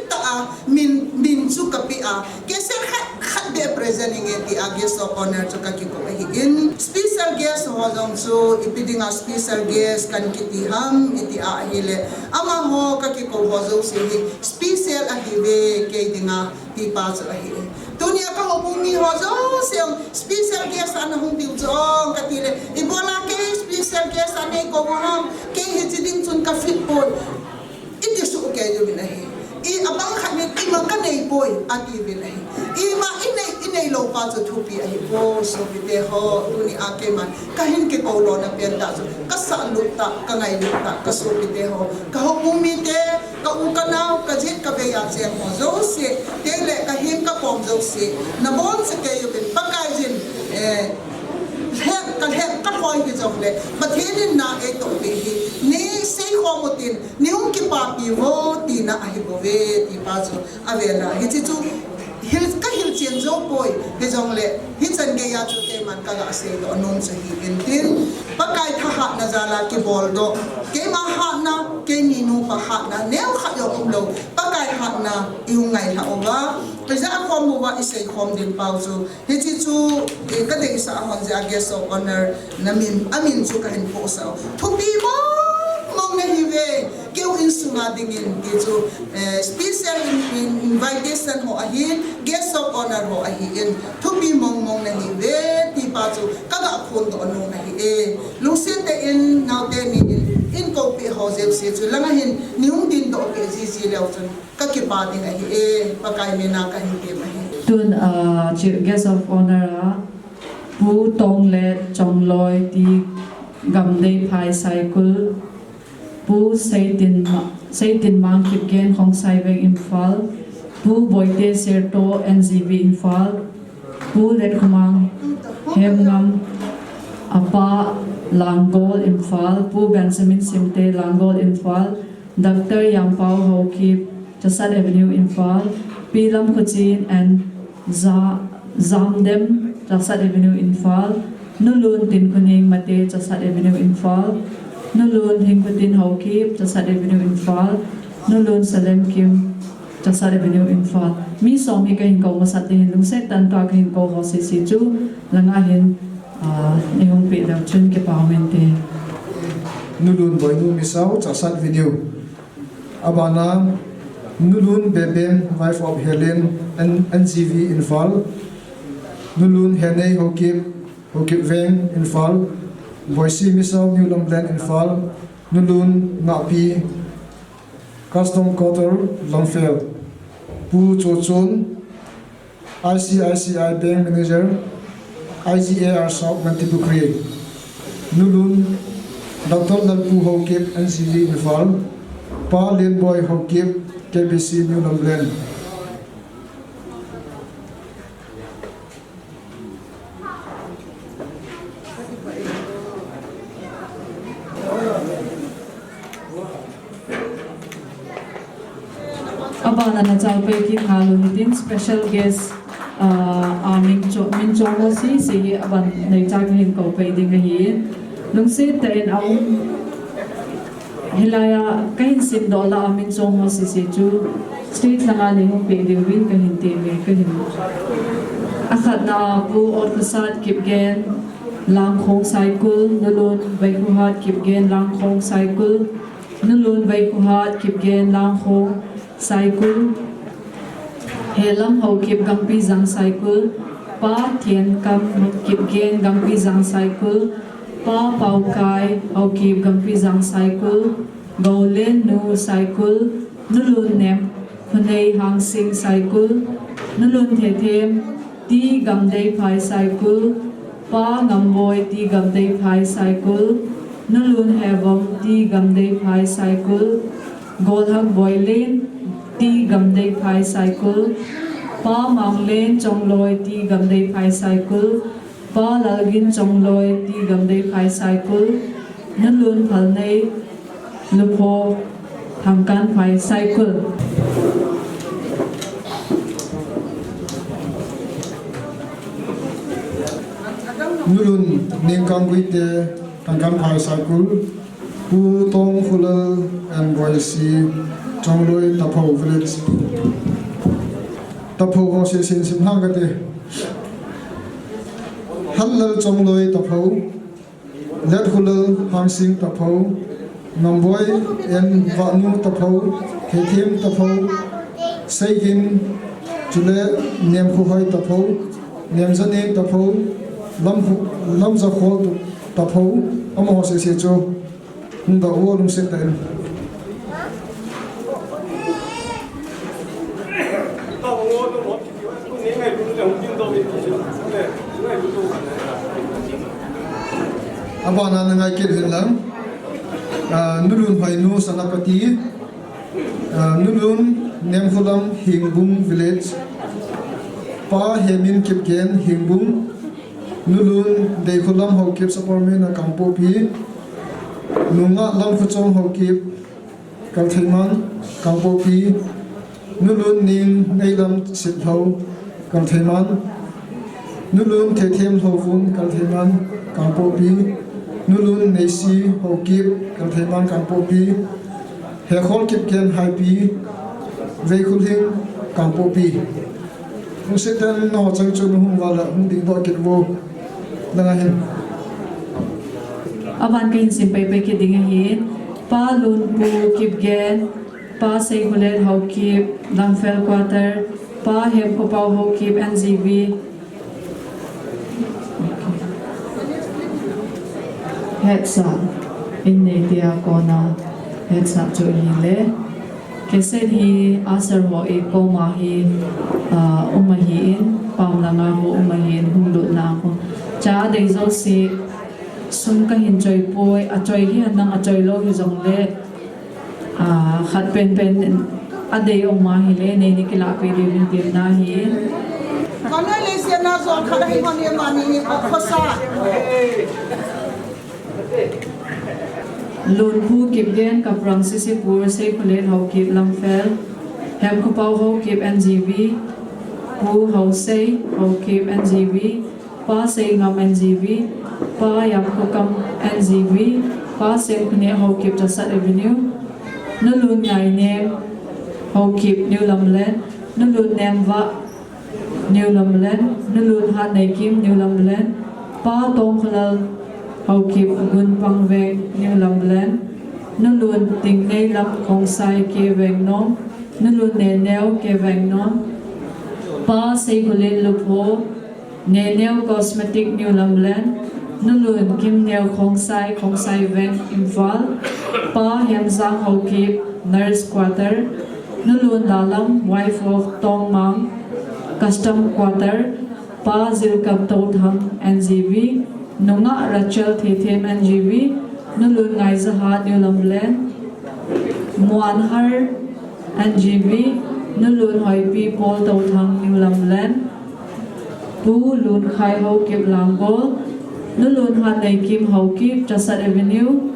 tah a, min, min chu kapeh a, cassette khat, khat beh present inge ti a, guest of honor chu kakikou ahin. Special guest ho jong chu, ipi dinga special guest kana kiti ham, iti a ahile, amaho kakikou ho jouse hi, special ahiuve, kei dinga. Ti pa chu ahi. Tuni a kahoubung mi ho jouse special guest ana hung diu chu ong kati le, ibola kei special guest anei kou ham, kei hiche ding chun ka fit poi. Iti soh kei uvin ahi. I abang khat in ima kanei poi, ati uvin ahi. Ima inei, inei lou pa chu thupi ahi poi, sopite ho, tuni a keiman. Kahin kikou lona pen tah chu, kasah lut tah, kangailut tah, kasopite ho, kahoubung mite, ka u kanao, kajet kavei a cheng ho jouse, kei le kahem kakom jouse, naboncha kei uvin, Pakai jin, eh, lhep, kalhep, kalhoi hijongle, Pathen in na eitoh peh hi, nei seikhom utin, nei hung kipapi uvo, tina ahi bouve, ti pa chu, Avela, hiche chu hil, kahilchen jou poi, hijongle, hichan geiya chu keiman kaga seidoh nom chu ahi intin, Pakai thahatna jal a kiboldoh, keima hatna, keini nupa hatna, neokhat jong umlou, Pakai hatna, ihung ngailhah uva, ijat a khom uva, iseikhom ding pau chu, Hiche chu, eh, kadeisah a hon jeh a guest of honor na min, amin chu kahin pohsah u. Thupi mong mong nahiuve, keu insunga dingin ti chu, eh, special in, in, invitation ho ahin, guest of honor ho ahin, thupi mong mong nahiuve, ti pa chu kaga phondoh nom ahi e. Lungset tah in, naote ni in, eikou peh ho jouse chu, langa hin, nei hung dindoh peh jiji leu chun. Kakipa ding ahi e, Pakai mina kahin tem ahi. Tun, ah, Chief Guest of Honor a, Pu Tonglet Chongloi ti Gamdeiphai Saikul, Pu Seitinma-, Seitinmang Kipgen Khongsai Veng Imphal, Pu Boite Serto N G V Imphal, Pu Letkhomang Hemngam, Apa Langol Imphal, Pu Benjamin Simte Langol Imphal, Doctor Yampao Haokip, Chasat Avenue, Imphal, Pi Lamkhochen and Ja-, Jamdem, Chasat Avenue, Imphal, Nulun Tinkhoning Mate, Chasat Avenue, Imphal, Nulun Hingkhotin Haokip, Chasat Avenue, Imphal, Nulun Salem Kim, Chasat Avenue, Imphal. Mi som hi kahin kou masat ding ahin, lungset tah in tua kahin kou ho sese chu, langa hin, ah, eihung peh leu chun kipa um inte. Nulun Boinu Misao, Chasat Avenue. Abana, Nulun Beben, wife of Helen, N-, N G V, Imphal. Nulun Henei Haokip, Haokip Veng, Imphal. Boise Misao, New Lamlen, Imphal. Nulun Ngahpi, Custom Quarter, Lamphel. Pu Chochon, I C I C I Bank Manager, I G A R South Mantripukhri. Nulun, Doctor Lalpu Haokip, N C V Imphal, Pa Lenboi Haokip, K B C New Lamlen. Abana nachal pai kit ngal u hitin special guest, ah, amin cho-, min chong ho sese hi aban neicha kahin kou pai ding ahi. Lungset tah in aum. Hilai a kahin simdoh lah a min chong ho sese chu stage langa nei hung peh diuvin kahin teme, kahin. Akhatna a Pu Otkhosat Kipgen, Langkhong Saikul, Nulun Veikhuhat Kipgen, Langkhong Saikul, Nulun Veikhuhat Kipgen, Langkhong Saikul, Helam Haokip, Gangpijang Saikul, Pa Thienkam Kipgen, Gangpijang Saikul, Pa Paokai Haokip, Gangpijang Saikul, Goulennu Saikul, Nulun Nemkhonei Hangsing Saikul, Nulun Thethem T. Gamdeiphai Saikul, Pa Ngamboi T. Gamdeiphai Saikul, Nulun Hevom T. Gamdeiphai Saikul, Golhang Boilen T. Gamdeiphai Saikul, Pa Manglen Chongloi T. Gamdeiphai Saikul, Pa Lalgin Chongloi T. Gamdeiphai Saikul, Nulun Phalnei Lupho Thangkanphai Saikul. Nulun Ningkang Guite Thangkanphai Saikul, Pu Tongkhulal and Boisi, Chongloi Taphou Village. Taphou ho sesen sim hang kate. Hallal Chongloi Taphou, Letkhulal Hangsing Taphou, Ngamboi and Vahnu Taphou, Thethem Taphou, Seigin, chule Nemkhohoi Taphou, Nemjaneng Taphou, Lam-, Lamjakhol Taphou, amaho sese chu hung doh uvo lungset tah in. Abana na ngai kit uvin lang. Ah, Nulun Hoinu Sanapati. Ah, Nulun Nemkholam Hingbung Village. Pa Hemin Kipgen Hingbung. Nulun Deikholam Haokip Sapormeina Kangpokpi. Nungah Lamkhochong Haokip Kaltheiman Kangpokpi. Nulun Ningneilam Sitlhou Kaltheiman. Nulun Thethem Lhouvum Kaltheiman Kangpokpi. Nulun Neisi Haokip Kaltheiman Kangpokpi. Hekhol Kipgen Haipi Veikhulhing Kangpokpi. Hung seten nao chang chu nahung val a hung dingdoh kit uvo. Nang ahin. Aban kahin sim paipai kit ding ahin. Pa Lunpu Kipgen, Pa Seikholet Haokip, Lamphel Quarter, Pa Hemkhopao Haokip, N G V. Hetsah in nei tia kona hetsah chu ahile. Cassette hi asar ho i koma hi, ah, um ahin, pam langa ho um ahin, hung lutna ho. Cha dei jouse, sum kahin choi poi, achoi hi anang achoi lou hijongle, ah, khat penpen adei um ahile, nei ni kilahpeh diuvin temna ahi. Kanoi le siana jol khat ahi mani mani ni khosa. Lunpu Kipgen Kaprang Sisipur, Seikholet Haokip Lamphel, Hemkhopao Haokip N G V, Pu Haosei Haokip N G V, Pa Seingam N G V, Pa Yamkhokam N G V, Pa Sengkhone Haokip Chasat Avenue, Nulun Ngainem Haokip New Lamlen, Nulun Nemvah New Lamlen, Nulun Hatneikim New Lamlen, Pa Tongkholal Haokip Gunpangveng New Lamlen, Nulun Tingneilam Khongsai K Vengnom, Nulun Neneo K Vengnom, Pa Seikholet Lupho, Neneo Cosmetic New Lamlen, Nulun Kimneo Khongsai, Khongsai Veng Imphal, Pa Hemjang Haokip Nurse Quarter, Nulun Lalam Wife of Tongmang Custom Quarter, Pa Jilkam Touthang N G V, Nungah Rachel Thethem N G V, Nulun Ngaijahat New Lamlen, Muanhar N G V, Nulun Hoipi Paul Touthang New Lamlen, Pu Lunkhai Haokip Langgol, Nulun Hatneikim Haokip Chasat Avenue,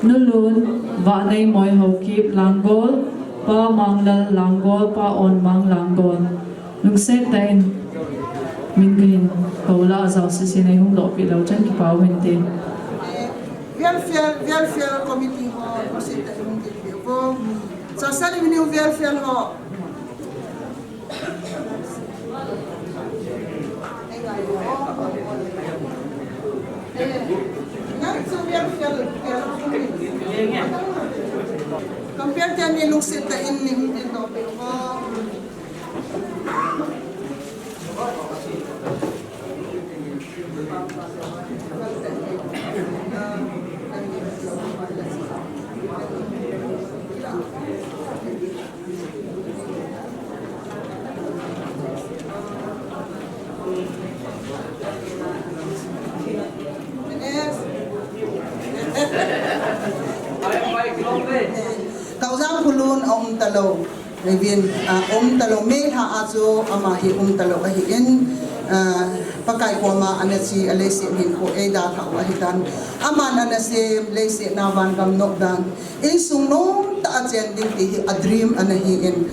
Nulun Vahneimoi Haokip Langgol, Pa Manglal Langgol, Pa Onmang Langgol. Lungset tah in min kahin kou a, ajao sese in eihung lohpeh leu chun kipah uvin te. Welfare, welfare committee ho, lungset tah in hung kinpeh uvo. Chasan in min welfare ho. Compare te ni lungset tah in ni hung tin to pe ko. Kaujang khulun a um talou. Reverend, ah, um talou, May lha a chu ama hi um talou ahin, ah, Pakai koma ana che a leiset hinkho eidalhah u ahitan. Aman ana sem leiset a vangam nop dan. Insung nomtah a chen ding ti hi a dream ana hin.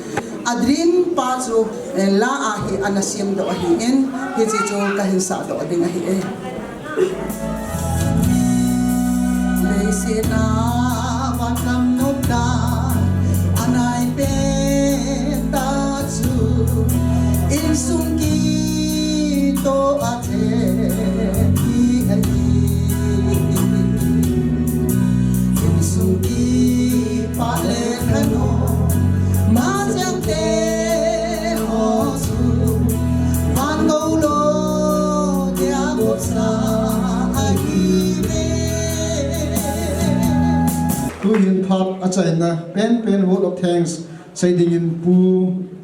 A dream pa chu, eh, la a hi ana semdoh ahin. Hiche chu kahin sahdoh ding ahi e. Leiset a vangam nop dan anai pen ta chu insung kitoh a Tuhin phat achaina penpen vote of thanks sei dingin Pu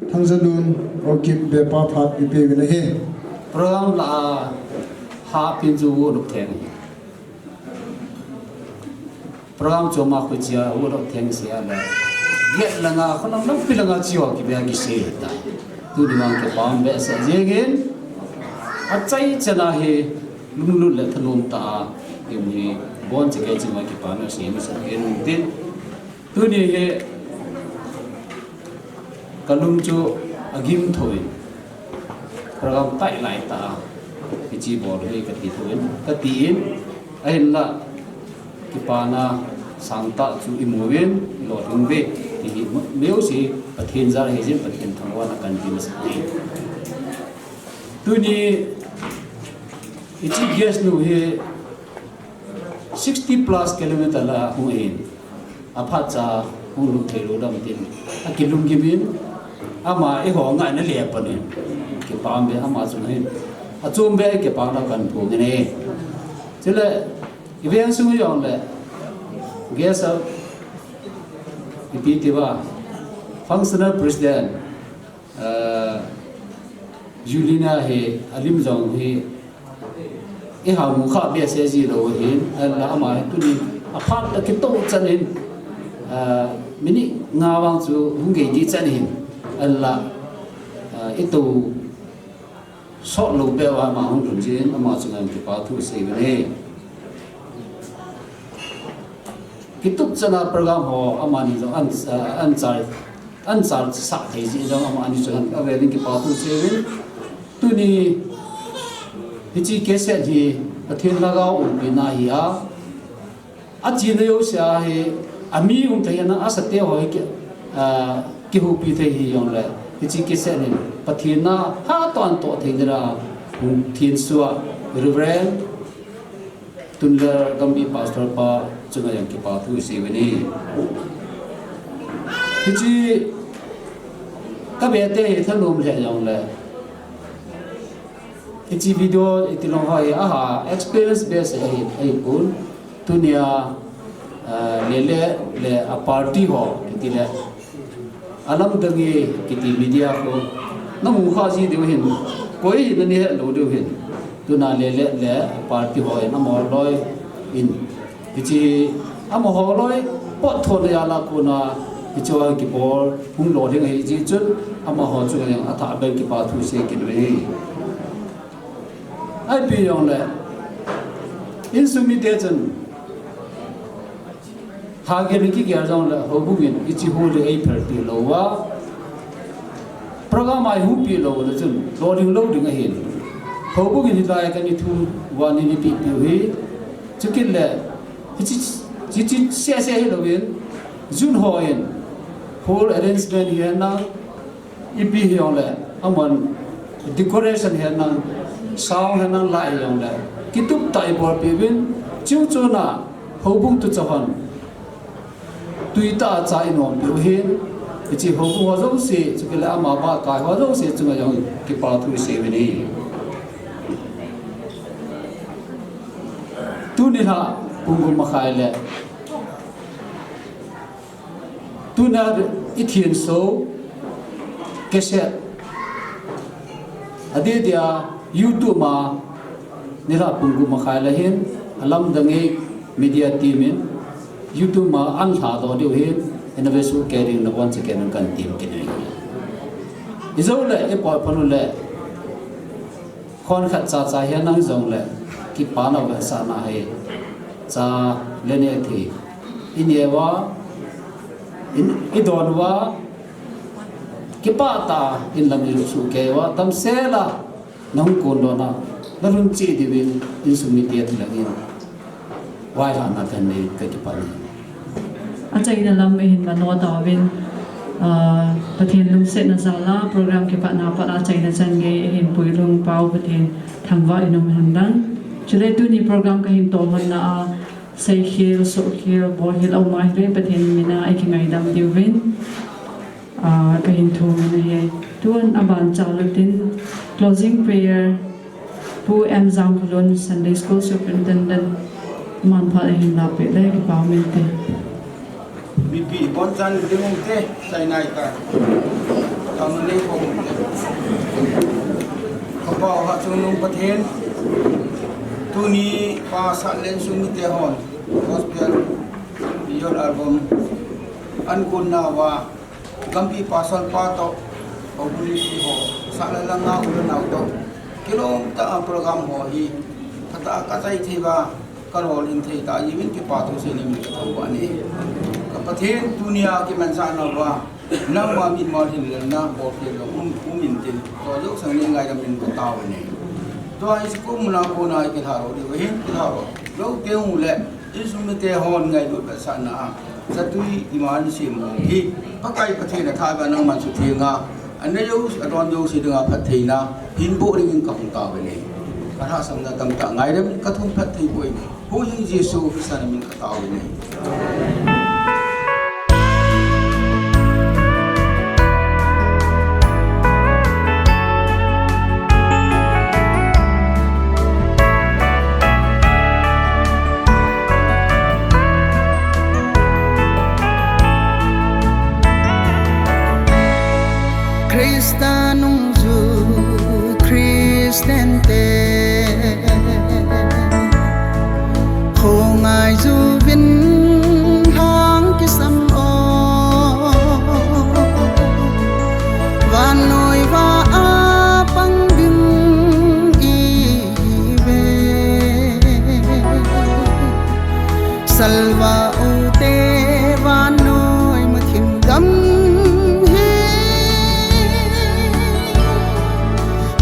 Thangzalun Orkip Bepa phat ipeuvin ahi. Program la a hapin chu vote of thanks. Program chu ama khu chia vote of thanks sei a le. Get langa khonam lampi langa chia kibeh kisei ta. Tuni vang kipah behseh jengin. Achai chana hi lunglut le thanom tah a. Imu hi bon che kei chima kipana sei masa kei nung tin. Tuni hi kalung chu agim thouvin, program tai lai ta, hiche bol hi kati thouvin, kati in, ahinla kipana sangtah chu imuvin, ilolhing uve, ti hi meuse Pathen jal ahi jin, Pathen thangvahna kahin pe masa e. Tuni hiche guest nu hi sixty plus kilometer la hung ahin. Aphat cha hung lut thei lou dam tin. Akilunggim in. Ama eiho ngaina le pan in. Kipah be ama chunga hin. Achom be kipana kahin phong e. Chule, iveng sung jong le. Guest of, ipi ti uva. Functional President. Ah, Juliana hi, alim jong hi, eiha mu kha behseh ji lou hin, ahinla ama hi tuni, aphat a kitoh chan in, ah, minute nga vang chu hung gei di chan hin, ahinla, ah, ito sot lou beh uva ama hung lhun jin, ama chunga kipa thu sei uve. Kitup chana program ho amani jong an, ah, an chal, an chal sah thei jeh jong amani chu avel in kipa thu sei uvin. Tuni hiche cassette hi Pathen lhagao umpina ahi a. Achena jouse a hi ami um thei ana asate ho hi ki, ah, kihupi thei hi jong le. Hiche cassette hin Pathen na hatah a toh thei ding a hung thensuh Reverend Tunler Gambi Pastor pa chunga jong kipa thu isei uve. Hiche ka bete hi thanom lheh jong le. Hiche video iti long ho hi aha experience base ahi, ahipon. Tunia, ah, Lele le a party ho kiti le. Alamdang e kiti media ho. Namu kha ji diu hin. Koi hi nani he lou diu hin. Tuna Lele le party ho in amaho loi in. Hiche amaho loi pot thona jal a kona hiche a kibol hung lolhing ahi jeh chun amaho chunga jong athah beh in kipa thu sei kit uve. Ipi jong le insung mite chun Tha gel in kigel jongle houbung in hiche hall hi eiphel peh lou a, program a ihung peh lou le chun lolhing lou ding ahin. Houbung in hilai kana thu uva nei peh peh u hi. Chukit le hiche, hiche seh seh hilouvin, Jun ho in hall arrangement hi henlang, ipi hijongle, aman decoration hi henlang, sound hi henlang, light hijongle, kitup tah in ibol peh uvin, chujou chun a houbung tuchah hon tui tah a cha inom peh u ahin, hiche houbung ho jouse, chukit le ama ba kai ho jouse chunga jong kipa thu isei uvin ahi. Tuni nilhah pung gup makhai le Tuna ithin show cassette adeh dia YouTube a nilhah pung gup makhai le hin alamdang e media team in YouTube a ahin lhadoh diu hin ina vesuh kei ding nabonchauvin kan tem kit uve. Ijou le ipoi phalu le khon khat cha cha hi henlang jongle, kipana vetsahna hi cha le neh thei inei uva, in, idon uva, kipah tah in lam ilut soh kei uva, damsel a nahung kondoh na, nalhun cheh diuvin insung mite thu le ngin vaihahna kanei, kakipah e. Achaina lam ihin manoh tauvin, ah, Pathen lungsetna jal a program kipatna pat a achaina chan gei ihin puilhung pau Pathen thangvah in um henlang. Chule tuni program kahin tohhonna a, seikhel, sohkhel, bolkhel aum ahile Pathen mina ikingaidam diuvin. Ah, kahin thum in ahi. Tun aban chalou tin closing prayer Pu M Jangkholun, Sunday School Superintendent, aman phat ahin lahpeh le kipa um inte. Mipi bonchan ding ute, sainai ka. Tama nei ko ute. Ka Pau Hachungnung Pathen, tuni Pa Satlen Sumite hon Gospel Youth Album ahin kunna uva, Gampi Pastor pa toh, houbung mipi ho, sahlang langa u le nao toh, kilom tah a program ho hi phatah a kachai thei uva, kalolhin thei tah jeh uvin kipa thu seinom in kathangvah e. Ka Pathen, tunia kimanchahna uva nangma mitmo lhinlelna bolkhel jong um, um intin, tua jouse nei ngaidam in katao uve. Tua hi school muna kona kilhah lou diu ahin, kilhah lou teng uleh insung mite hon ngailut vetsahna a, chatui ima ahin sem u hi Pakai Pathen athah uva nangman sutheng a, anei jouse, adon jouse dinga phattheina hinboh dingin kahung taove. Kalhahsamna tamtah ngaidam in kathum phatthei boh in, Huhhing Jesu Christa min katao uve. Christa nungju Christian te, khongai juvin lhang kisam o, vannoi vah a pang ding ihiuve. Salvah ute vannoi muthim gam hi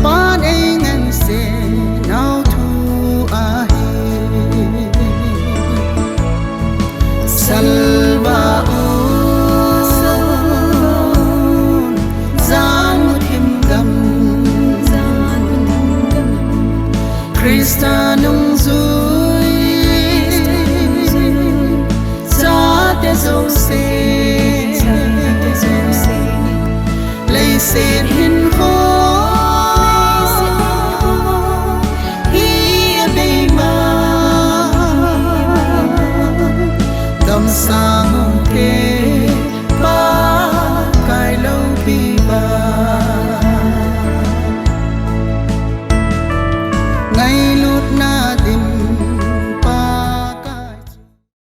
Pan eingansei nau thu ahi. Salvah un, jan muthim gam, Christa nungjui chate jouse, leiset hinkho hi abei ma, damsang ute